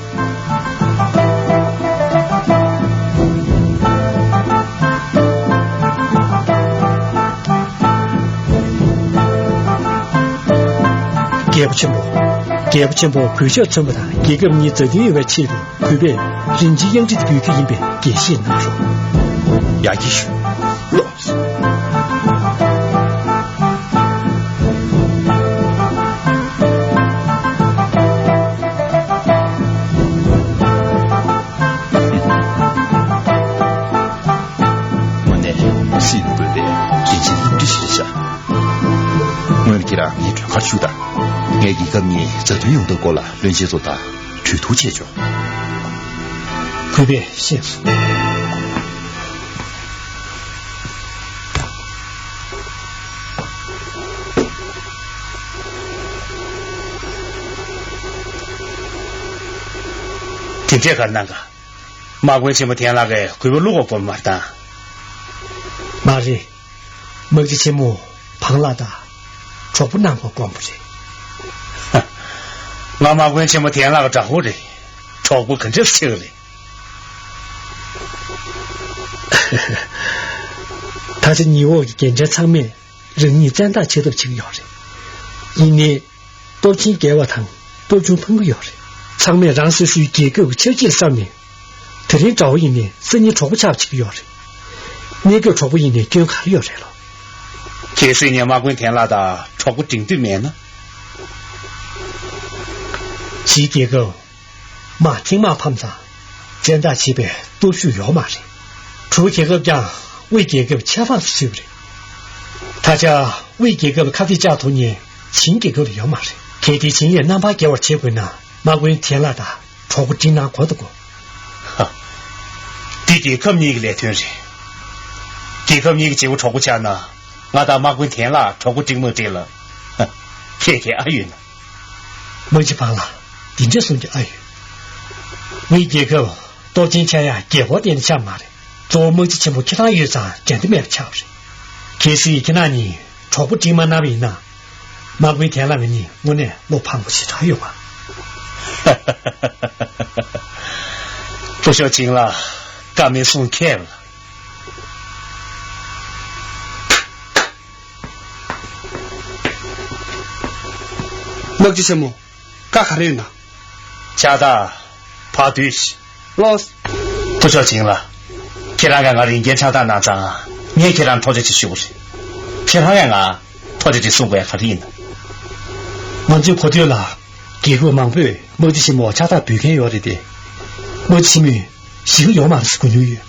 རྒྱལ་པོ་ཆེན་པོ། རྒྱལ་པོ་ཆེན་པོ་གུས་ཞབས་མཚོན་པ་དང་རྒྱལ་ཁབ་གཉིས་མཛའ་མཐུན་ཡོད་པའི་ཆེད་དུ། གུས་པས་རིན་ཆེན་གཡང་ཁྲི་འབུལ་རྒྱུ་ཡིན་པས་དགྱེས་བཞེས་གནང་རོགས། ཡར་རྒྱས་ཞུ། ལོ། དངོས་གནས་སྲིད་དུ་བཀོད་པའི་རིན་ཆེན་གླིང་ཕྲན་ཞིག་རེད་ཤག་སྔོན་ལ་ཁྱེད་རང་ངའི་མགྲོན་ཁར་བཞུགས་དང་། ངའི་རྒྱལ་ཁབ་གཉིས་མཛའ་མཐུན་ཡོང་ཐབས་སྐོར་ལ་བློན་ཆེན་ཚོ་དང་གྲོས་བསྡུར་བྱས་ཆོག་གུས་པས་ཤེས་སོང་། དེ་འདྲས་ག་གནང་ག་དམག་དཔོན་ཆེན་མོ་ཐན་ལགས་ཀྱིས་གུས་པ་བླུག་ག་དགོས་མ་བཏང་། མ་རེད། དམག་སྤྱི་ཆེན་མོ་བང་ལགས་དང་གྲོགས་པོ་གནང་དགོས་དགོངས་པ་རེད། ང་དམག་དཔོན་ཆེན་མོ་ཐན་ལགས་ཀྱི་དགྲ་བོ་རེད། གྲོགས་པོ་ག་འདྲས་ཆགས་རེད། ད་ཆ་ཉི་འོག་གི་རྒན་ཆ་ཚང་མས་རང་ཉིད་བཙན་བདག་བྱེད་ཐབས་བྱེད་ཀྱི་ཡོད་རེད། ཡིན་ནའི། སྟོབས་ཆེན་རྒྱལ་བ་དང་སྟོབས་ཆུང་ཕམ་གྱི་ཡོད་རེད། ཚང་མས་རང་སོ་སོའི་རྒྱལ་ཁབ་ཀྱི་ཆབ་སྲིད་བསམ་ནས། དེ་རིང་དགྲ་བོ་ཡིན་ནའི་སང་ཉིན་གྲོགས་པོ་ཆགས་པ་བྱེད་ཀྱི་ཡོད་རེད། གནས་སྐབས་གྲོགས་པོ་ཡིན་ནའི་སྐྱོན་ག་རེ་ཡོད་རེད་ལོ། གལ་སྲིད་ངས་དམག་དཔོན་ཐན་ལགས་དང་གྲོགས་པོ་འགྲིག་འདོད་མེད་ན། ཕྱིའི་རྒྱལ་ཁབ་དམག་ཐེངས་མང་ཕམ་ཙང་། བཙན་བདག་བྱེད་པའི་སྟོབས་ཤུགས་ཡོད་མ་རེད། གྲུ་རྒྱལ་ཁབ་ཀྱང་དབུས་རྒྱལ་ཁབ་ཆད་པ་སུ་ཚུད་པ་རེད། ད་ཆ་དབུས་རྒྱལ་ཁབ་ལ་ཁ་གཏད་བཅག་ཐུབ་མཁན་ཆིང་རྒྱལ་ཁབ་ལ་ཡོད་མ་རེད། གལ་ཏེ་ཆིང་ལས་རྣམ་པར་རྒྱལ་བར་བྱེད་དགོས་ན། དམག་དཔོན་ཐན་ལགས་དང་གྲོགས་པོ་འགྲིག་གནང་དགོས་འདུག་གོ། ཧ། འདི་རྒྱལ་ཁབ་གཉིས་ཀྱི་ལས་དོན་རེད། རྒྱལ་ཁབ་གཉིས་ཀྱི་བྱེད་པོ་གྲོགས་པོ་ཆགས་ན། ང་དང་དམག་དཔོན་ཐན་ལགས་གྲོགས་པོ་འགྲིག་མ་འགྲིག་ལ། ཧ། ཁྱེད་ཀྱིས་ཨ་ཡོད་ན། དམག་སྤྱི་བང་ལགས། འདི་འདྲས་གསུང་རྒྱུ་ཨ་ཡོད། ངའི་རྒྱལ་ཁབ་སྟོབས་ཆེན་ཆགས་ཡག་རྒྱལ་པོ་བསྟེན་ནས་ཆགས་མ་རེད། གཙོ་བོ་དམག་སྤྱི་ཆེན་པོ་ཁྱེད་རང་ཡོད་ཙང་འགྲན་ཟླ་མེད་པ་ཆགས་པ་རེད། གལ་སྲིད་ཁྱེད་རང་གཉིས་གྲོགས་པོ་འགྲིག་མ་གནང་བ་ཡིན་ན། དམག་དཔོན་ཐན་ལགས་ང་གཉིས་དངོས་གནས་བློ་ཕངས་པོ་ཞེ་དྲག་ཡོད་པ། སྐུ་ཞབས་ཆིང་ལགས། བཀའ་མོལ་གསུང་མཁས་པ། དམག་སྤྱི་ཆེན་མོ། བཀའ་ག་རེ་ཡོད་ན། ཕྱག་རྟགས། ཕར་སྡོད་ཤིག་ལགས། སྐུ་ཞབས་ཆིང་ལགས། ཁྱེད་རང་གིས་ང་རིན་ཆེན་ཕྱག་རྟགས་གནང་ཙང་། ངས་ཁྱེད་རང་ཐུགས་རྗེ་ཆེ་ཞུ་གི་རེད། ཁྱེད་རང་གིས་ང་ཐུགས་རྗེ་ཆེ་གསུང་དགོས་ཡག་ག་རེ་ཡིན་ན། ང་ཚོའི་གོ་ཐོས་ལ། རྒྱལ་ཁབ་མང་པོས་དམག་སྤྱི་ཆེན་མོར་ཕྱག་རྟགས་འབུལ་མཁན་ཡོད་རེད་དེ། དམག་སྤྱི་ཆེན་མོས་ཞེ་གི་ཡོད་མ་རེད་ཟེར་གོ་མྱོང་ཡོད།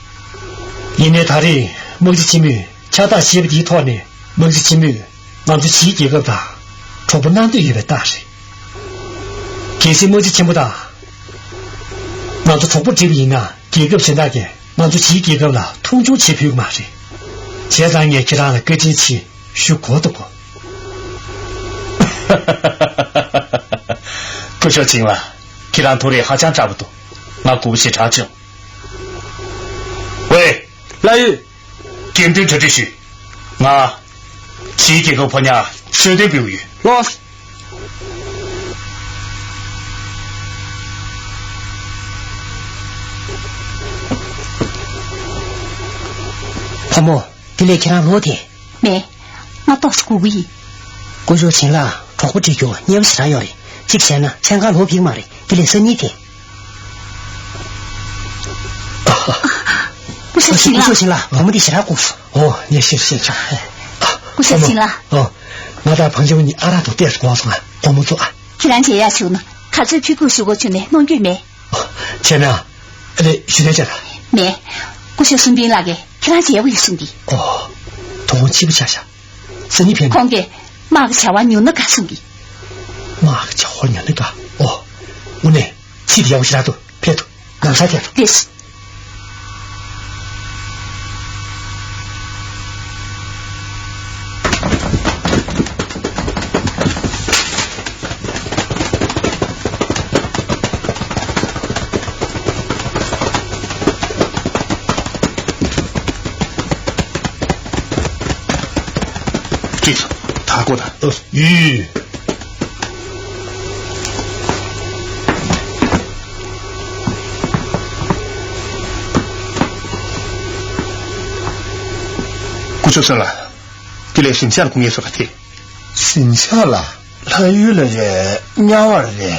ཡིན་ནའི་ད་རེས་དམག་སྤྱི་ཆེན་མོས་ཕྱག་རྟགས་བཞེས་པ་དེའི་ཐོག་ནས། དམག་སྤྱི་ཆེན་མོས་ང་ཚོ་ཕྱིའི་རྒྱལ་ཁབ་དང་གྲོགས་པོ་གནང་འདོད་ཡོད་པའི་རྟགས་རེད། གལ་སྲིད་དམག་སྤྱི་ཆེན་པོ་དང་ང་ཚོ་གྲོགས་པོ་བསྒྲིགས་པ་ཡིན་ན། རྒྱལ་ཁབ་གཞན་དག་གིས་ང་ཚོ་ཕྱིའི་རྒྱལ་ཁབ་ལ་མཐོང་ཆུང་བྱེད་ཕོད་ཀྱི་མ་རེད། བྱས་ཙང་ངས་ཁྱེད་རང་ལ་བཀའ་དྲིན་ཆེ་ཞུ་དགོས་འདུག་གོ། སྐུ་ཞབས་ཆིང་ལགས། ཁྱེད་རང་ཐུགས་རེ་ཧ་ཅང་དྲག་པོ་འདུག་ང་སྐུ་པོ་ཞེ་དྲག་བྱུང་། ཝེ། ལགས་ཡོད། དགེ་འདུན་གྲ་སྒྲིག་ཞུས། ང་། ཕྱིའི་རྒྱལ་ཁབ་ཕོ་ཉ་གསོལ་སྟོན་འབུལ་གྱི་ཡོད། ལགས། བུ་མོ། དེ་ལས་ཁྱེད་རང་ལོག་དེ། མེད། ང་ཏོག་ཙམ་སྒུག་གི་ཡིན། སྐུ་ཞབས་ཆིང་ལགས་གྲོགས་པོ་སྒྲིག་རྒྱུ་མཉེས་པོ་ཞེ་དྲག་ཡོད་རེད། གཅིག་བྱས་ན་མཚན་གང་ལོག་ཕེབས་མ་རེད། དེ་ལས་སང་ཉིན་དེ། སྐུ་ཞབས་ཆིང་ལགས། སྐུ་ཞབས་ཆིང་ལགས་བུ་མོ་འདི་ཞེ་དྲག་སྒུག་སོང་། ཨོ་ངས་ཤེས་ཤེས་ཆོག་སྐུ་ཞབས་ཆིང་ལགས། ཨོ། ང་དང་བང་ཆེན་པོ་གཉིས་ཨ་རག་དང་ཏོག་ཙམ་འགོར་སོང་ང་། སྒོར་མོ་བཙུགས་ཨ། ཁྱེད་རང་མཇལ་ཡག་བྱུང་ན་ག་ཚོད་ཕྲུ་གུ་ཞུ་དགོས་བྱུང་ནས་གནོང་རྒྱུ་མེད། བྱས་ན། ཨ་ལས་ཞུ་དོན་བྱས་ན། མེད། སྐུ་ཞབས་གསུམ་ལྡན་ལགས་ཀྱིས་ཁྱེད་རང་མཇལ་དགོས་ཡོད་གསུངས་ཏེ། ཨོ། དོ་དགོང་ཕྱི་པོ་ཆགས་ཤག་སང་ཉིན་ཕེབས་ན། ཁོང་གིས་དམག་གི་བྱ་བ་ཉུང་ན་དགའ་གསུངས་ཏེ། དམག་གི་བྱ་བ་ཉུང་ན་དགའ། ཨོ། དངོས་གནས་ཚིག་དེ་ཡག་པོ་ཞེ་དྲག་འདུག་ཕེབས་ཐུབ། ནང་ས་ཁྱེར། ལགས་སོ། ཀྱིས། ད་གོ་ད། ཡི། སྐུ་ཞབས་སོན་ལ། དེ་ལས་གཟིམ་ཤག་ལ་སྐུ་ངལ་གསོ་ག་ཐེ། གཟིམ་ཤག་ལ། ལྷ་ཡུལ་ལ་རེད། དམྱལ་བར་རེད།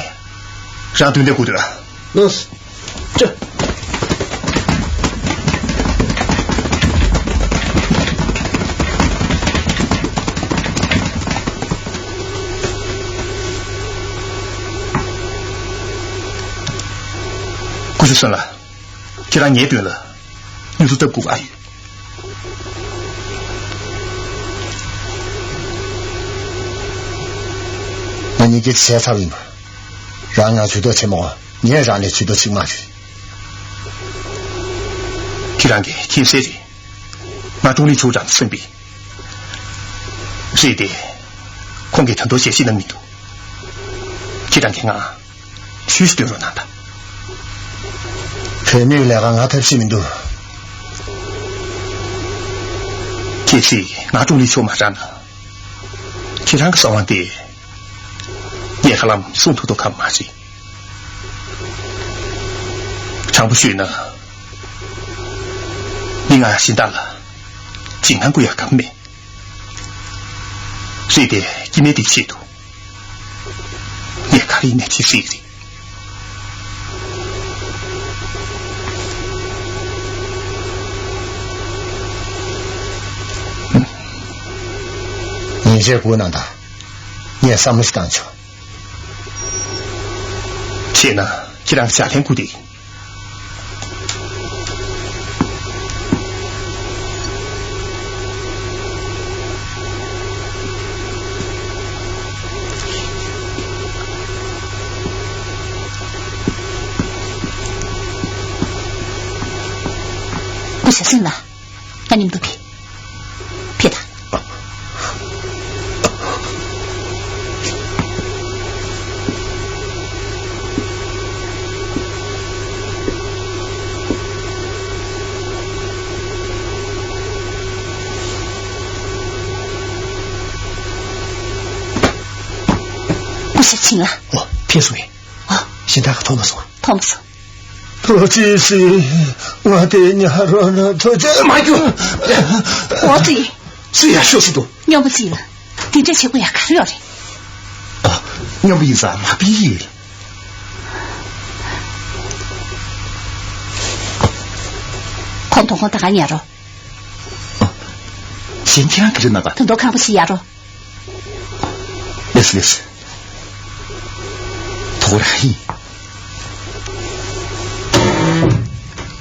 རང་དོན་དེ་སྒུག་སྡོད། ལོས། ཅི། སྐུ་ཞབས་སོན་ལ། ཁྱེད་རང་ངའི་དོན་ལ་སྨྱོ་འཛུགས་བཏབ་དགོས་ཨ་ཡོད། ང་གཉིས་ཀྱིས་བྱས་ཚར་ཡིན་པ། རང་ང་ཇུས་གཏོགས་བྱེད་མ་དགོས། ངས་རང་ལ་ཇུས་གཏོགས་བྱེད་མ་རེད། ཁྱེད་རང་གིས་མཁྱེན་གསལ་རེད། ང་ཀྲུང་ལི་ཆོ་དྲང་བསམ་པའི། རེད་དེ། ཁོང་གིས་ད་དུང་ཞལ་བཞེས་གནང་མི་འདུག་ཁྱེད་རང་གིས་ང་ཞུས་སུ་སྟོན་རོགས་གནང་དང་། བུད་མེད་ལས་ཀ་ང་ཐབས་ཤེས་མི་འདུག་གལ་སྲིད་ང་ཀྲུང་ལི་ཆོ་མ་རག་ན། ཁྱེད་རང་གི་གསང་བ་དེ་ངས་ཧ་ལམ་སྲུང་ཐུབ་ཐུབ་ཁག་མ་རེད། དྲང་པོ་ཤོད་ན། མི་ང་གཞན་དག་ལ་འཇིགས་སྣང་སྐུལ་ཡག་གམ་མེད། རེད་དེ། སྐྱེ་དམན་དེའི་ཆེད་དུ་ངས་ག་རེ་ཡིན་ནའི་བྱེད་སྲིད་རེད། ཉིན་ཤས་སྒུག་གནང་དང་། ངས་བསམ་བློ་ཞིག་བཏང་ཆོག་བྱས་ན་ཁྱེད་རང་ཞལ་ལན་སྐུར་དེ་ཡིན། སྐུ་ཞབས་སོན་ལ། ང་མཉམ་དུ་ཕེབས། ཕེབས་དང་། སྐུ་ཞབས་ཆིང་ལ། ཨོ། ཕེབས་སོང་ངས། ཨོ། གཞན་དག་ག་མཐོང་མ་སོང་། མཐོང་མ་སོང་། ཐུགས་རྗེ་གཟིགས། ང་དེ་ཉར་རོགས་གནང་། ཐུགས་རྗེ་མ་རྒྱུ། འོ་ཙི། སུ་ཡར་ཤོག་ཟེར་འདུག་སྨྱོ་མོ་ཅིག་ལ་དེ་འདྲ་བྱེད་དགོས་ཡ་ག་རེ་ཡོད་རེད། ཨ། སྨྱོ་མོ་ཡིན་ཙང་མ་ཕེབས་ཡིན། ཁོང་དང་ཁོང་ད་ག་ཉར་རོགས། ཨ། གཞན་ཁྱེད་རང་ག་རེ་གནང་ག་དོན་དོ་ཁང་པ་ཞིག་ཡར་རོགས། ལེས་ལེས། ཐོག་ར་ཧི།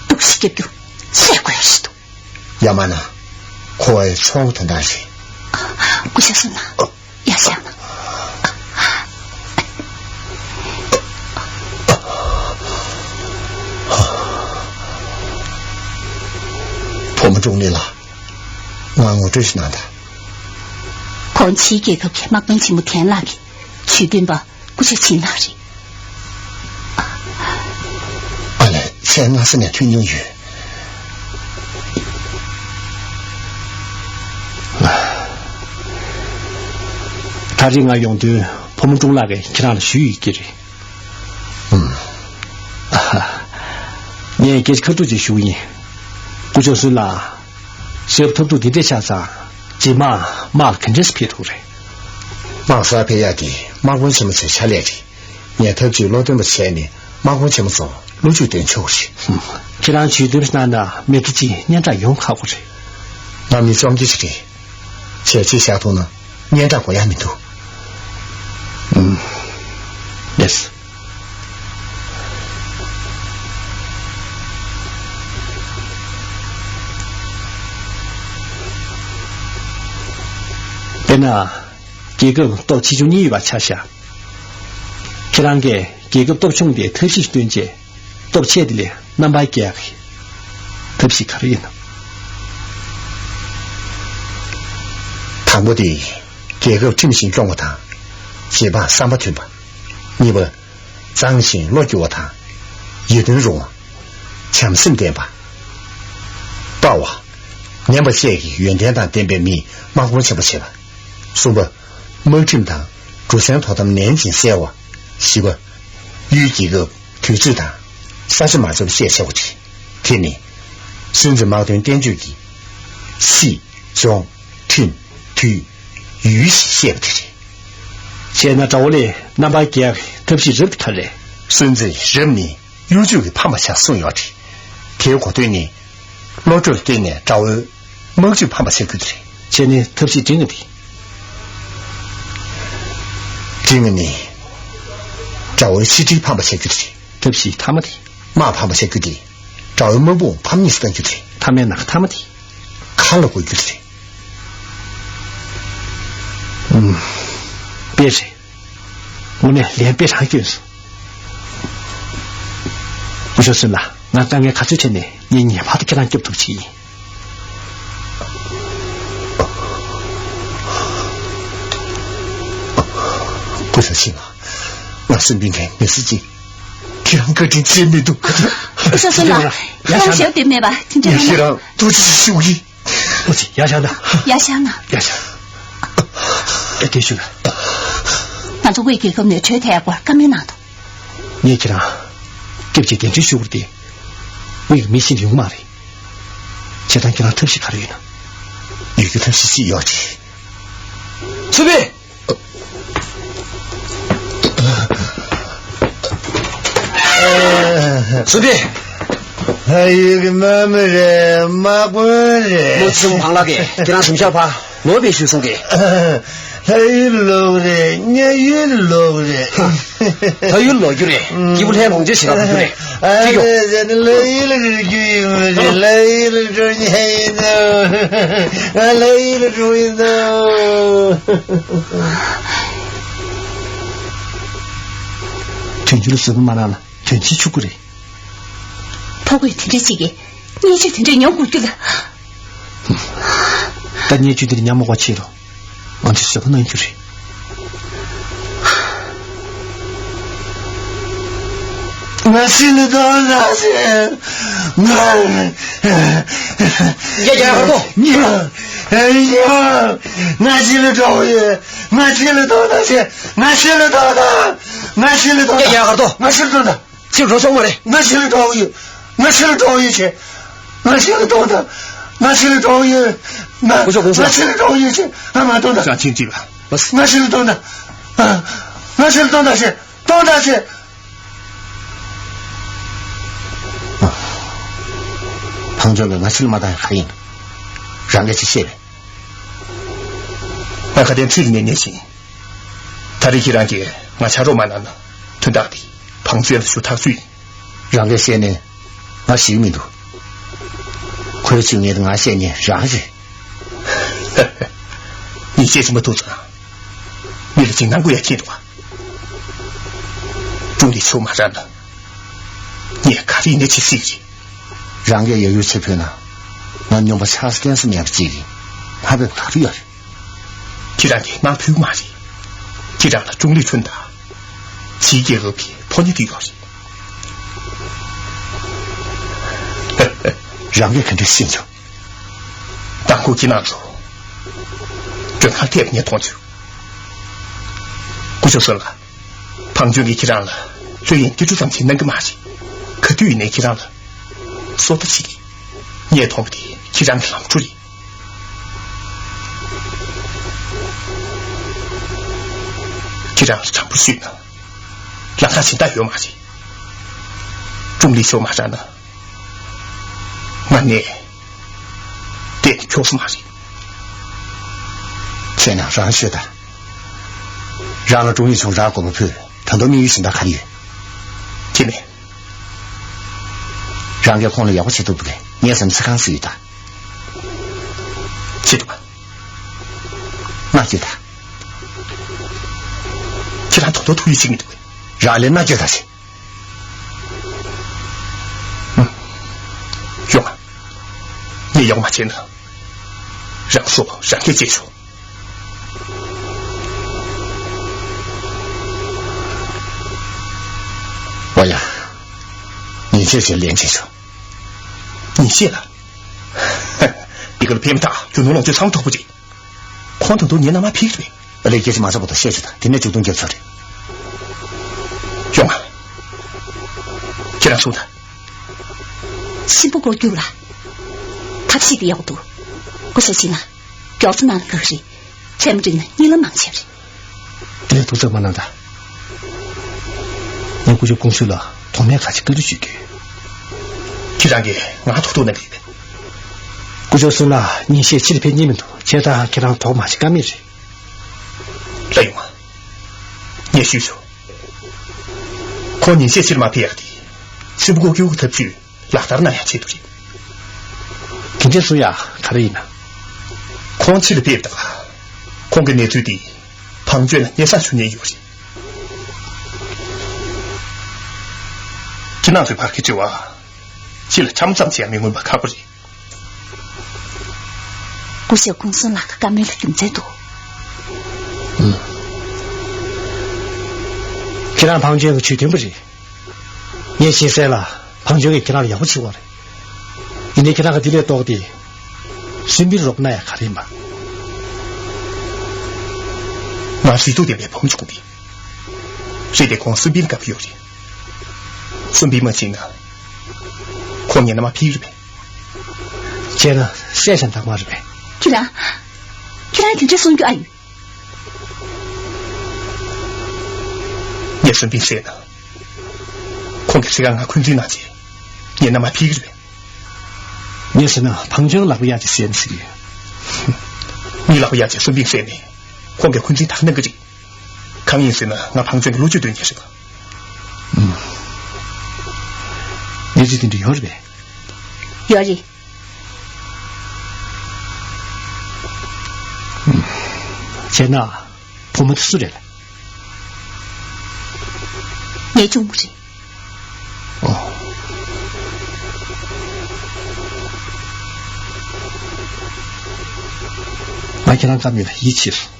དུག་ཤི་སྐྱབས་རྒྱུ་སེ་དགོས་ཡ་ཞིག་འདུག་ཡ་མ་ན། ཁོ་བའི་ཚོང་དོན་དག་རེད། སྐུ་ཞབས་སོན་ལ། ཡ་ཤ། བུ་མོ་ཀྲུང་ལི་ལགས། ང་ངོ་སྤྲོད་ཞིག་གནང་དང་། ཁོང་ཕྱིའི་རྒྱལ་ཁབ་ཀྱི་དམག་དཔོན་ཆེན་མོ་ཐན་ལགས་ཀྱི་ཇུས་འདོན་པ་སྐུ་ཞབས་ཆིང་ལགས་རེད། ཨ་ལས། མཚན་སྔ་ས་ནས་ཐོས་མྱོང་ཡོད། ད་རེས་ང་ཡོང་དུས་བུ་མོ་ཀྲུང་ལགས་ཀྱིས་ཁྱེད་རང་ལ་ཞུ་ཡི་གེ་རེད། ཨུམ། ཨ་ཧ། ངས་སྐད་ཆ་ཁ་ཐུག་ཅིག་ཞུ་གི་ཡིན། སྐུ་ཞབས་སུན་ལགས། ཞབས་ཐབས་སྡུག་འདི་འདྲས་ཆགས་ཙང་རྗེས་མ་དམག་ག་འདྲས་ཕེབས་ཐུབ་རེད། དམག་སར་ཕེབས་ཡག་དེ་དམག་དཔོན་ཆེན་མོ་ཚོའི་ཕྱག་ལས་རེད། ངས་ཐབས་ཅིག་བློ་བརྟན་པོ་བྱས་ནས་དམག་དཔོན་ཆེན་མོ་ཚོར་བློ་ཇུས་འདོན་ཆོག་གི་རེད། ཁྱེད་རང་ཇུས་འདོན་གནང་ན་མི་ཁྲི་གཅིག་སྙན་གྲགས་ཡོང་ཁག་པོ་རེད། ང་མི་བཅོ་བརྒྱད་ཅིག་རེད། བྱས་རྗེས་བཞག་ཐུབ་ན་སྙན་གྲགས་དགོས་ཡ་མི་འདུག་ཨུམ། ལེས། དཔེར་ན། རྒྱལ་ཁབ་སྟོབས་ཆེ་ཆུང་གཉིས་ཡོད་པ་ཆ་བཞག་ཁྱེད་རང་གིས་རྒྱལ་ཁབ་སྟོབས་ཆུང་དེ་ཐབས་ཤེས་སྟོན་རྗེས། སྟོབས་ཆེ་དེ་ལས་རྣམ་པར་རྒྱལ་བའི་ཐབས་ཤེས་ག་རེ་ཡིན་ནམ། དང་པོ་དེ། རྒྱལ་ཁབ་ཁྲིམས་བཞིན་སྐྱོང་བ་དང་། རྗེས་འབངས་བསམ་པ་མཐུན་པ། གཉིས་པ། གཙང་ཞིང་བློ་སྐྱོ་བ་དང་། ཡིད་རྟོན་རུང་བ། བྱམས་སེམས་ལྡན་པ། པ་བ། ངན་པ་བཅས་ཀྱི་ཡོན་ཏན་དང་ལྡན་པའི་མིས་དམག་དཔུང་ཆེན་པོ་བྱེད་པ། གསུམ་པ། དམག་ཁྲིམས་དང་འབྲུ་སྲན་དོ་དམ་ནན་ཅིང་གསལ་བ། བཞི་པ། གཡུལ་རྒྱལ་ཁབ་དུས་ཚོད་དང་ས་ཆ་མ་འཛོམས་ཤས་ཆེ་བ་རེད། དེ་ནི་སྲིད་འཛིན་དམག་དོན་བསྟན་བཅོས་ཀྱི་སྲིད། ལྗོངས། ཁྲིམས། དུས། ཡུལ་ཞེས་བཤད་པ་དེ་རེད། བྱས་ན་དགྲ་བོ་ལས་རྣམ་པར་རྒྱལ་བའི་ཐབས་ཤེས་རབ་དེ་ག་རེ་རེད། སྲིད་འཛིན་རབ་ནི་གཡོ་ཇུས་ཀྱི་ཕམ་པ་ཆགས་གསུངས་ཡོད་རེད། དེའི་གོ་དོན་ནི། བློ་གྲོས་བརྟེན་ནས་དགྲ་བོའི་དམག་ཇུས་ཕམ་པ་བྱ་རྒྱུ་དེ་རེད། བྱས་ནས་ཐབས་ཤེས་འབྲིང་བ་དེ། འབྲིང་བ་ནི། དགྲ་བོའི་ཕྱི་འབྲེལ་ཕམ་པ་བྱ་རྒྱུ་དེ་རེད། ཐབས་ཤེས་ཐ་མ་དེ། དམག་ཕམ་པ་བྱ་རྒྱུ་དེ། དགྲ་བོའི་དམག་དཔུང་ཕམ་ཉེས་སུ་གཏང་རྒྱུ་དེ་རེད། ཐ་མའི་ནང་ཐ་མ་དེ། མཁའ་ལ་འགོད་རྒྱུ་དེ་རེད། ཨུམ། དཔེ་རེད། དངོས་གནས་ལན་དཔེ་རང་སྐྱོན་སོང་། སྐུ་ཞབས་སུན་ལགས། ང་དཀའ་ངལ་ག་ཚོད་འཕྲད་ནས་ངས་ངེས་པར་དུ་ཁྱེད་རང་སྐྱོབ་ཐུབ་ཀྱི་ཡིན། སྐུ་ཞབས་ཤིང་ལགས། ང་སུན་པིན་གའི་མི་སེར་གཅིག་ཁྱེད་རང་བཀའ་དྲིན་ཆེ་མི་འདུག་སྐུ་ཞབས་སུན་ལགས། ཁ་ལག་ཞེ་པོ་དེ་མེད་པ་དེ་འདྲ་ཡིན་ན། ཁྱེད་རང་ཐུགས་རྗེ་ཆེ་ཞུ་གི་ཡིན། ཨོ་ཙི། ཡར་བཞག་ན། ཡར་བཞག་ན། ཡར་བཞག་ཨ། དེ་ཞུ་ལ། ང་ཚོ་དབུས་རྒྱལ་ཁབ་ནས་བྲོས་ཐལ་སྐོར་བཀའ་མོལ་གནང་དང་། ངས་ཁྱེད་རང་སྐྱབས་རྗེ་གདན་འདྲེན་ཞུ་དགོས་ཏེ། དབུས་ཀྱི་མི་ཤི་ནས་ཡོང་མ་རེད། བྱས་ཙང་ཁྱེད་རང་ཐབས་ཤེས་ག་རེ་ཡོད་ན། ཡོད་རྒྱུ་ཐབས་ཤེས་ཅི་ཡོད་ཅེ། སུ་པེ། སུ་པེ། ལྷ་ཡུལ་གྱི་དམག་མི་རེད། དམག་དཔོན་རེད། མོ་ཚུམ་བང་ལགས་ཀྱིས་ཁྱེད་རང་གཟིམ་ཤག་ཕ་ལོག་པའི་ཞུ་སོང་གི། ལྷ་ཡུལ་ལོག་རེད། གཉའ་ཡུལ་ལོག་རེད། ལྷ་ཡུལ་ལོག་རྒྱུ་རེད། སྐྱིད་པོ་ལྷས་ལོངས་སྤྱོད་བྱེད་ག་ཕེབས་རྒྱུ་རེད། ཨ་ཅིག་ཡོ། ལྷ་ཡུལ་རེད་རྒྱུ་ཡོང་རེད། ལྷ་ཡུལ་འགྲོ་ཉེན་ཡིན་ནོ། ང་ལྷ་ཡུལ་འགྲོ་ཡིན་ནོ། དོན་འཁྱོལ་བཟོ་གི་མ་རག་ལ་དོན་ཆེན་ཆུག་གི་རེད། ཕོ་རྒོད་དེ་འདྲ་ཅིག་གིས་བརྙས་བཅོས་དེ་འདྲ་མྱོང་དགོས་རྒྱུ་ལ། ད་བརྙས་བཅོས་འདིར་ཉམས་མ་དགོས་ཆེད་དུ་ང་ཚོས་བཟོད་པ་གནང་རྒྱུ་རེད། ང་ཤི་ལ་གཏོང་ན་ཟེར། ང་། ཡ་ཡ་ཧར་དོ། ང་ཤི་ལ་གཏོང་ཡོད། ང་ཤི་ལ་གཏོང་ན་ཟེར། ང་ཤི་ལ་གཏོང་ན། ང་ཤི་ལ་གཏོང་ན། ཡ་ཡ་ཧར་དོ། ང་ཤི་ལ་གཏོང་ན། ཁྱེད་རོ་ཆོག་མ་རེད། ང་ཤི་ལ་འགྲོ་ཡོད། ང་ཤི་ལ་འགྲོ་ཡོད་ཆེ། ང་ཤི་ལ་གཏོང་དང་། ང་ཤི་ལ་འགྲོ་ཡོད། ང་སྐུ་ཞབས་སྐུ་ཞབས། ང་ཤི་ལ་འགྲོ་ཡོད་ཆེ། ང་མ་གཏོང་དང་། ཅང་ཆིང་ཅི་བ། ང་ཤི་ལ་གཏོང་དང་། ང་ཤི་ལ་གཏོང་དང་ཆེ། གཏོང་དང་ཆེ། ཕང་ཅོ་གི་ང་ཤི་ལ་མ་བཏང་ཡ་ག་ཡིན། རང་གིས་ཅི་ཤེས་རེད། ང་ཁ་དན་ཚིག་ནས་ནས་ཤིང་། ད་རེས་ཁྱེད་རང་གིས་ང་ཆ་རོགས་མ་གནང་ན་དོན་དག་འདི་ཕང་ཚོས་ལ་ཞུ་ཐག་ཆོད་ཡིན། རང་གིས་བཤད་ནས་ང་ཞིག་མི་འདུག་ཁོའི་ཚིག་ངེས་ང་བཤད་ནས་རང་རེད། ཡིད་ཆེས་ཆེན་པོ་ཐུག་ཙང་མི་ལ་འཇིགས་སྣང་དགོས་ཡ་ཁྱེད་འདུག་ཀྲུང་ལི་ཆོ་མ་རག་ན་ངས་ག་རེ་ཡིན་ནས་བྱེད་སྲིད་ཀྱི། རང་གིས་ཡ་ཡུལ་ཆེ་ཕུལ་ན་ང་སྨྱོན་པ་ཆགས་ས་གཏན་ས་མེད་པ་ཅིག་གི་ལྷ་བབས་ག་རེ་ཡོད་རེད། ཁྱེད་རང་གིས་དམག་ཕུལ་མ་རེད། ཁྱེད་རང་ལ་ཀྲུང་ལི་ཁྲུན་དང་། ཕྱིའི་རྒྱལ་ཁབ་ཀྱི་ཕོ་ཉ་དེ་ཡོད་རེད། རང་གིས་ག་འདྲ་ཤེས་བྱུང་། དང་པོ་ཁྱེད་རང་ཚོ། མགྲོན་ཁང་ཐེབས་ངས་མཐོང་བྱུང་། སྐུ་ཞབས་སོན་ལ། ཕང་ཅུན་གྱིས་ཁྱེད་རང་ལ་ལྷོད་གཡེང་སྐྱིད་འགྲོ་ཙམ་ཞིག་གནང་གི་མ་རེད། ག་དུས་ཡིན་ནའི་ཁྱེད་རང་ལ་སོ་ལྟ་བྱེད་ཀྱི། ངས་མཐོང་བ་དེ་ཁྱེད་རང་གི་ལམ་འགྲོ་རེད། ཁྱེད་རང་ལ་དྲང་པོ་ཞུས་ན། ལམ་ཁ་གཞན་དག་ཡོད་མ་རེད། ཀྲུང་ལི་ཤོ་མ་རག་ན། ང་ནས་བལྟས་ནས་འཁྱོག་ས་མ་རེད། བྱས་ན་རང་ཤོད་དང་། རང་ལ་ཀྲུང་ཡིག་ཆུང་རག་དགོས་པ་ཕུད་ད་དུང་དམིགས་ཡུལ་གཞན་དག་ག་རེ་ཡོད། ཁྱེད་ནས། རང་གིས་ཁོང་ལ་ཡག་པོ་བྱེད་ཐུབ་འདུག་གས། ངས་བསམ་ཚེ་གང་སྲིད་ཡོད་ད། བྱེད་ཐུབ་པ། མ་བྱེད་ད། ཁྱེད་རང་དོ་དོ་ཐུག་ཡིད་ཆེས་མི་འདུག་གས། རང་ལས་མནའ་སྐྱོལ་ད་ཞེས། ངས་ཡག་མ་བྱས་ན། རང་སྲོག་རང་གིས་བཅད་ཆོག་ཝ་ཡ། ཉིན་ཤས་ཤིག་ལན་བྱས་ཆོག་ཉིན་ཤས་ལ། འདི་གར་ཕེབས་མ་ཐག་རྒྱུ་ནོར་ལོངས་སྤྱོད་ཚང་མ་ཐོབ་པ་རེད། ཁོང་ད་དུང་ངའི་མནའ་མ་ཕེབས་རེད། ལས་སྐད་ཆ་མ་ཆགས་པ་དང་བཤད་ཆོག་ད་དེ་ནས་མཇུག་སྡོམ་རྒྱབ་ཆོག་རེད། ཡོང་ང་། ཁྱེད་རང་གསུངས་དང་། གཤིན་པོ་སྒོ་རྒྱུག་ལ། ཐབས་ཤེས་དེ་ཡག་པོ་འདུག་སྐུ་ཞབས་ཤིང་ལ། མགྱོགས་ཚོ་གནང་ན་དགའ་གི་རེད། མཚན་མོ་འགྲིག་ན་གཉིད་ལམ་མང་ཆེ་བ་རེད། དེ་ཐུགས་འཚབ་མ་གནང་དང་། ངས་སྐུ་ཞབས་ཀུང་སུན་ལ་དོགས་གནད་ཁག་ཅིག་བཀའ་འདྲི་ཞུ་རྒྱུ་ཡོད། ཁྱེད་རང་གིས་ང་ཐུག་ཐུག་གནང་གི་ཡིན་པས། སྐུ་ཞབས་སུན་ལ་ཉིན་ཤས་ཕྱིར་ཕེབས་ཉན་མི་འདུག་བྱས་ཙང་ཁྱེད་རང་དོགས་མ་བྱེད་ཀ་མེད་རེད། ལགས་ཡོང་ང་། ངས་ཞུས་ཆོག་ཁོང་ཉིན་ཤས་ཕྱིར་མ་ཕེབས་ཡག་དེ། གཤིན་པོ་སྒོ་རྒྱུག་གི་ཐབས་ཇུས་ལག་བསྟར་གནང་ཡག་ཆེད་དུ་རེད། དེ་འདྲ་གསུང་ཡག་ག་རེ་ཡིན་ན། ཁོང་ཕྱི་ལ་ཕེབས་དང་། ཁོང་གི་གནས་ཚུལ་དེ་ཕང་ཆོས་ལ་སྙན་སེང་ཞུ་མཁན་ཡོད་རེད། ཁྱེད་རང་ཚོའི་བར་གྱི་འབྲེལ་བ་ཕྱི་ལ་འཆམ་ཙམ་བྱས་མི་མངོན་པ་ཁག་པོ་རེད། སྐུ་ཞབས་ཀུང་སུན་ལགས་ཀྱི་བཀའ་མོལ་ལ་རྒྱུ་མཚན་འདུག་ཁྱེད་རང་ཕང་ཆོས་ཀྱི་ཇུས་འདོན་པ་རེད། ངས་ཤེས་གསལ་ལ་ཕང་ཆོས་ཀྱིས་ཁྱེད་རང་ལ་ཡག་པོ་བྱེད་ཀྱི་ཡོད་རེད། ཡིན་ནའི་ཁྱེད་རང་གིས་དེ་ལས་ལྡོག་སྟེ། སུན་པིན་རོགས་གནང་ཡག་ག་རེ་ཡིན་པ། ང་རིགས་གདུགས་ལྡན་པའི་བུ་མོ་ཆུང་འདི། རེད་དེ་ཁོང་སུན་པིན་དགའ་གི་ཡོད་རེད། སུན་པིན་མ་བྱིན་ན། ཁོང་ངའི་མནའ་མ་ཕེབས་རེད་པས། བྱས་ན་བསད་ཤ་འདང་མ་རེད་པས། ཁྱེད་རང་། ཁྱེད་རང་དེ་འདྲ་གསུང་རྒྱུ་ཨ་ཡོད། ངས་སུན་པིན་བསད་ན། ཁོང་གིས་ཚིག་ཁ་ང་འཁོན་འཛིན་གནང་རྗེས། ངའི་མནའ་མ་ཕེབས་ཀྱི་རེད་པས། ངས་ཟེར་ན་ཕང་ཆོས་ལག་པ་གཡས་ཀྱིས་བསད་ན་ཟེར་གྱི་ཡོད། ངའི་ལག་པ་གཡས་ཀྱིས་སུན་པིན་བསད་ནས། ཁོང་གིས་འཁོན་འཛིན་དག་གནང་གི་རེད། གང་ཡིན་ཟེར་ན་ང་ཕང་ཆོས་ཀྱི་བློ་ཆོས་འདོན་མཁན་རེད་པ། ཨུམ། གནས་ཚུལ་དེ་འདྲ་ཡོད་རེད་པས། ཡོད་རེད། བྱས་ན་བུ་མོ་དེ་སུ་རེད་ལགས། ངའི་གཅུང་མོ་རེད། ཨོ། ང་ཁྱེད་རང་བཀའ་མོལ་ལ་ཡིད་ཆེས་སོང་།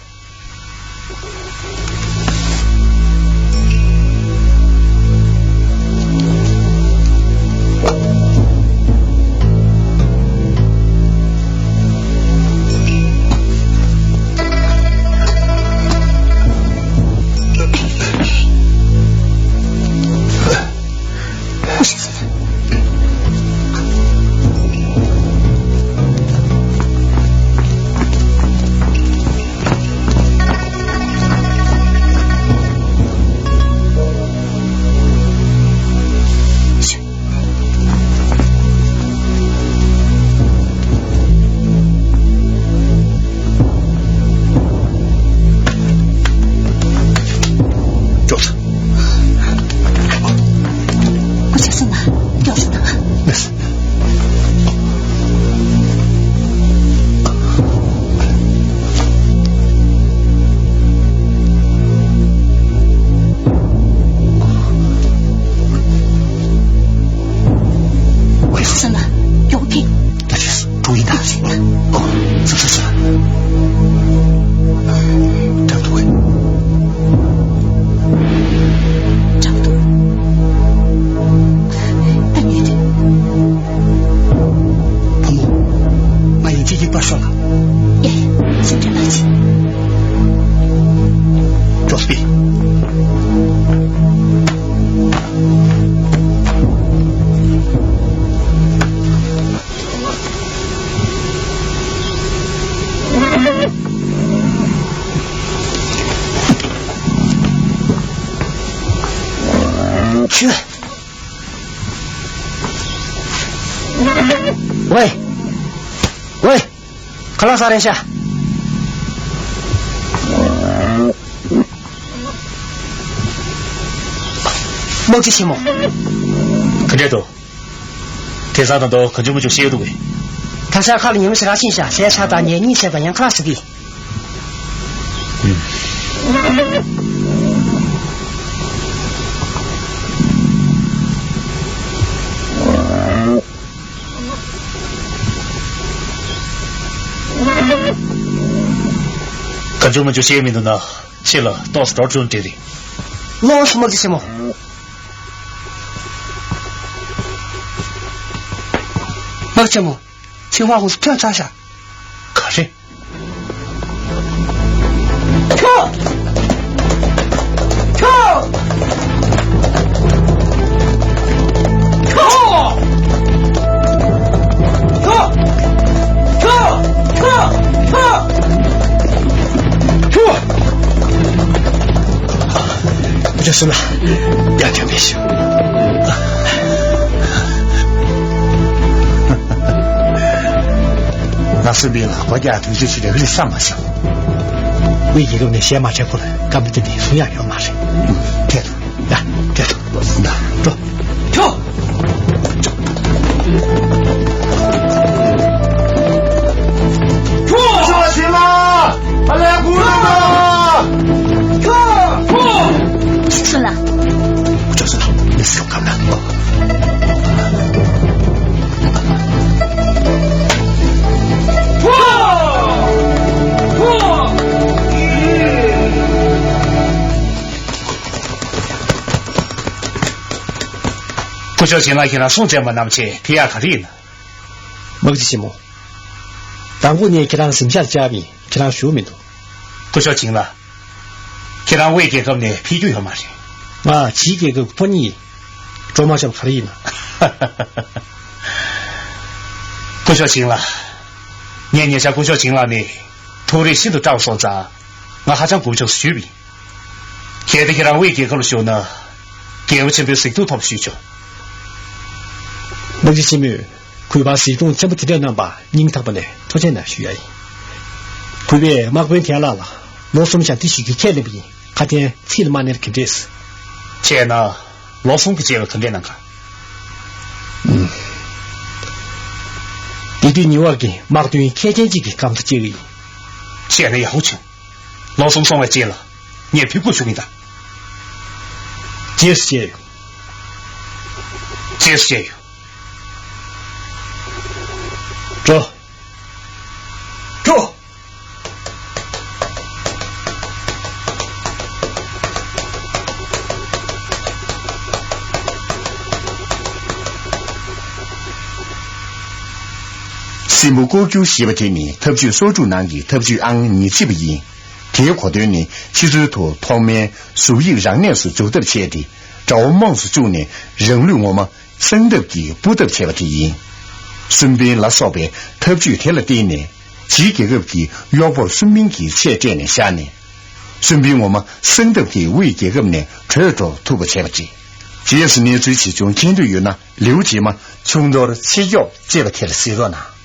མགྱོགས་སེ། སྐུ་ཞབས་སུན་ལགས། མགྱོགས་སེ་གནང་། ལགས་སོ། ཝེ། སུན་ལགས། མགྱོགས་ཏེ། ད་ཅིག་འགྲོ་ཡིན་ད། ཨོ། སུན་སུན་སུན། འགྲམ་དུ་ཝེ། འགྲམ་དུ། ཨ་ནི། བུ་མོ། ང་ཡིན་གཅིག་གཅིག་པར་ཤོག་ལ། ཡ་ཡ། སེམས་ཁྲལ་མ་བྱེད། ཅོག་སྤི། ཁྱོད། ཝེ། ཝེ། ཁ་ལག་ཟ་རན་ཤག་དམག་སྤྱི་ཆེན་མོ། ག་འདྲས་འདུག་དེང་སང་ད་དུང་གང་བྱུང་མང་བྱུང་བཤད་ཡོད་འདུག་གས། ད་ཆ་ཁ་ལ་ཉི་མ་ཞེ་དྲག་ཕྱིན་ཤག་ལྷའི་ཕྱག་དང་ངས་གཉིད་སད་པ་ཡང་ཁ་ལག་ཟ་གི། ད་འཇུ་མི་འཇུ་ཤེས་མི་འདུག་ན། ཕྱི་ལ་ཏོག་ཙམ་འགྲོ་བྱུང་འདྲ་རེད། ལོངས་སུ་མ་གྱིས་ཆེན་མོ། དམག་ཆེན་མོ། ཚེ་དབང་ཧོན་སུ་ཐོན་ཚར་ཤག་ག་རེ། ཁྱོ། ཁྱོ། ཁྱོ། ཁྱོ། ཁྱོ། ཁྱོ། ཁྱོ། ཁྱོ། ཇོ་སུ་ལ། ཡ་ཁྱོད་མི་ཤི། ང་སུ་བིན་ལ་སྒོ་རྒྱག་དུས་ཚོད་ཕྱི་རེ་རི་བསམ་མ་བྱུང་། དབུས་རྒྱལ་ཁབ་ནས་གཞས་མ་འཁྲབ་ཁུལ་སྐམ་པོ་དེ་འདི་སུ་ཡང་ཡོད་མ་རེད། ཁྱེད་དང་ཡ་ཁྱེད་དང་ཡ་འགྲོ། ཁྱོ། ཁྱོ། ཁྱོ་ཞིག་ལ། ཨ་ལས་ཀུ་ལ་ད། ཁྱོ། ཁྱོ། ཅི་ཚུ་ལ། ཅོ་སུ་ལ་མི་སུ་ཁམ་ན། སྐུ་ཞབས་ཆིང་ལ་ཁྱེད་རང་སྲུང་བཙན་པ་རྣམས་ཆེད་ཕི་ཡ་ག་རེ་ཡིན། དམག་སྤྱི་ཆེན་མོ། དང་པོ་ནས་ཁྱེད་རང་གཟིམ་ཤག་བཅར་བས་ཁྱེད་རང་བཞུགས་མི་འདུག་སྐུ་ཞབས་ཆིང་ལ། ཁྱེད་རང་དབུས་རྒྱལ་ཁབ་ནས་ཕེབས་རྒྱུ་ཡོད་མ་རེད། ང་ཇིའི་རྒྱལ་ཁབ་ཀྱི་ཕོ་ཉ་ཡིན། སྒྲོལ་མ་ཞབས་ག་རེ་ཡིན་ན། སྐུ་ཞབས་ཆིང་ལ། ངས་ཉེ་ཆར་སྐུ་ཞབས་ཆིང་ལ་ནས་ཐུགས་རེ་ཤིན་ཏུ་སྐྲག་སོང་ཙང་ང་ཧ་ཅང་དགོད་བྱུང་ཞུས་པ་ཡིན། གལ་ཏེ་ཁྱེད་རང་དབུས་རྒྱལ་ཁབ་ལ་བཞུགས་ན། རྒྱལ་བ་ཆེན་པོའི་གཟིགས་རྟོག་ཐོབ་ཞུས་ཆོག་དམག་སྤྱི་ཆེན་མོས། གུས་པར་གཟིགས་སྐྱོང་ཆེན་པོ་དེ་འདྲ་གནང་བར་སྙིང་ཐག་པ་ནས་ཐུགས་རྗེ་གནང་ཞུ་ཡ་ཡིན། གུས་པས་དམག་དཔོན་དེ་ལ་ལ་ལོ་གསུམ་ཞག་བདུན་ཞིག་གི་ཁས་ལེན་པ་ཡིན། ཁ་དན་ཚིག་ལ་མ་གནས་ག་འདྲས། བྱས་ན་ལོ་གསུམ་གྱི་རྗེས་ལ་ག་འདྲས་གནང་ག་ཨུམ། དེ་དུས་ཉི་འོག་གི་དམག་དོན་མཁས་ཅན་གཅིག་གི་སྐམ་ས་བཅད་ཀྱི་ཡིན། བྱས་ན་ཡག་པོ་བྱུང་། ལོ་གསུམ་སོང་བའི་རྗེས་ལ་ངས་ཕེབས་སྒོ་ཞུ་གི་ཡིན་ད། རྗེས་སུ་བྱས་ཡོད། རྗེས་སུ་བྱས་ཡོད། འགྲོ། འགྲོ། སྲིན་པོ་ལྐོག་གྱུར་ཞེས་པ་དེ་ནི་ཐབས་ཇུས་སོ་དྲུག་ནང་གི་ཐབས་ཇུས་ཨང་ཉི་ཤུ་པ་ཡིན། དེའི་གོ་དོན་ནི་ཕྱི་ཚུལ་དུ་ཐོག་མའི་གཟུགས་དབྱིབས་རང་གནས་སུ་འཇུག་ཐབས་བྱས་ཏེ། དགྲ་བོ་རྨོངས་སུ་བཅུག་ནས་རང་ལུས་ངོ་མ་གསང་ཐབས་ཀྱིས་སྤུ་ཐབས་བྱས་པ་དེ་ཡིན། སུན་པིན་ལ་སོགས་པའི་ཐབས་ཇུས་དེ་ལ་བརྟེན་ནས། ཇིའི་རྒྱལ་ཁབ་ཀྱིས་གཡོག་པོར་སུན་པིན་གྱི་ཆས་སྤྲས་ནས་བཞག་ནས། སུན་པིན་ངོ་མ་གསང་ཐབས་ཀྱིས་དབུས་རྒྱལ་ཁབ་ནས་བྲོས་འགྲོ་ཐུབ་པ་བྱས་པ་རེད། རྗེས་སུ་གནས་ཚུལ་ཇི་བྱུང་མཁྱེན་འདོད་ཡོད་ན། ལེའུ་རྗེས་མ་ཆུང་མདོར་ཕྱི་སྐྱོབ་ཅེས་པ་དེར་གཟིགས་རོགས་གནང་།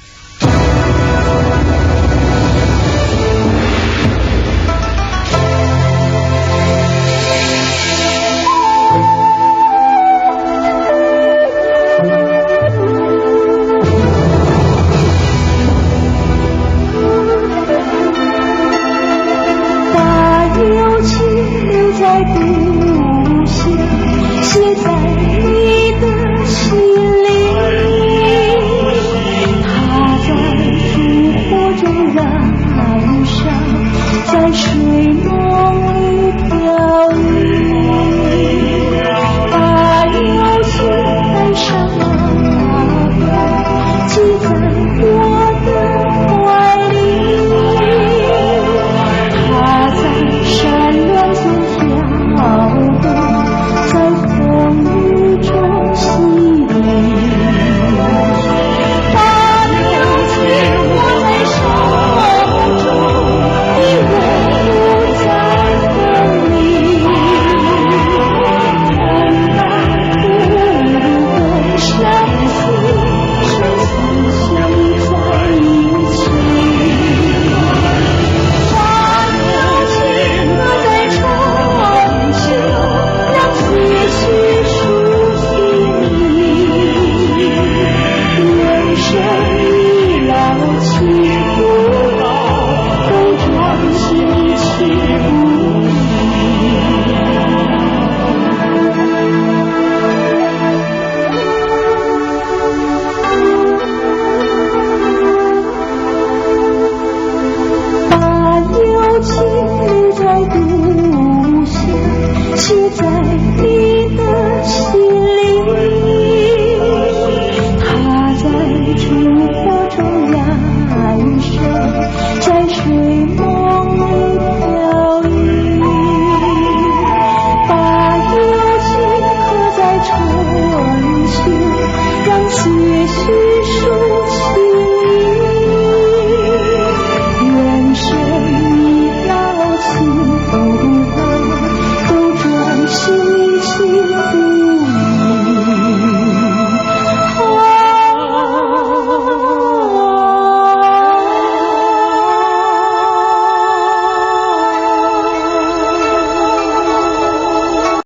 在你的心里，他在烛火中燃烧。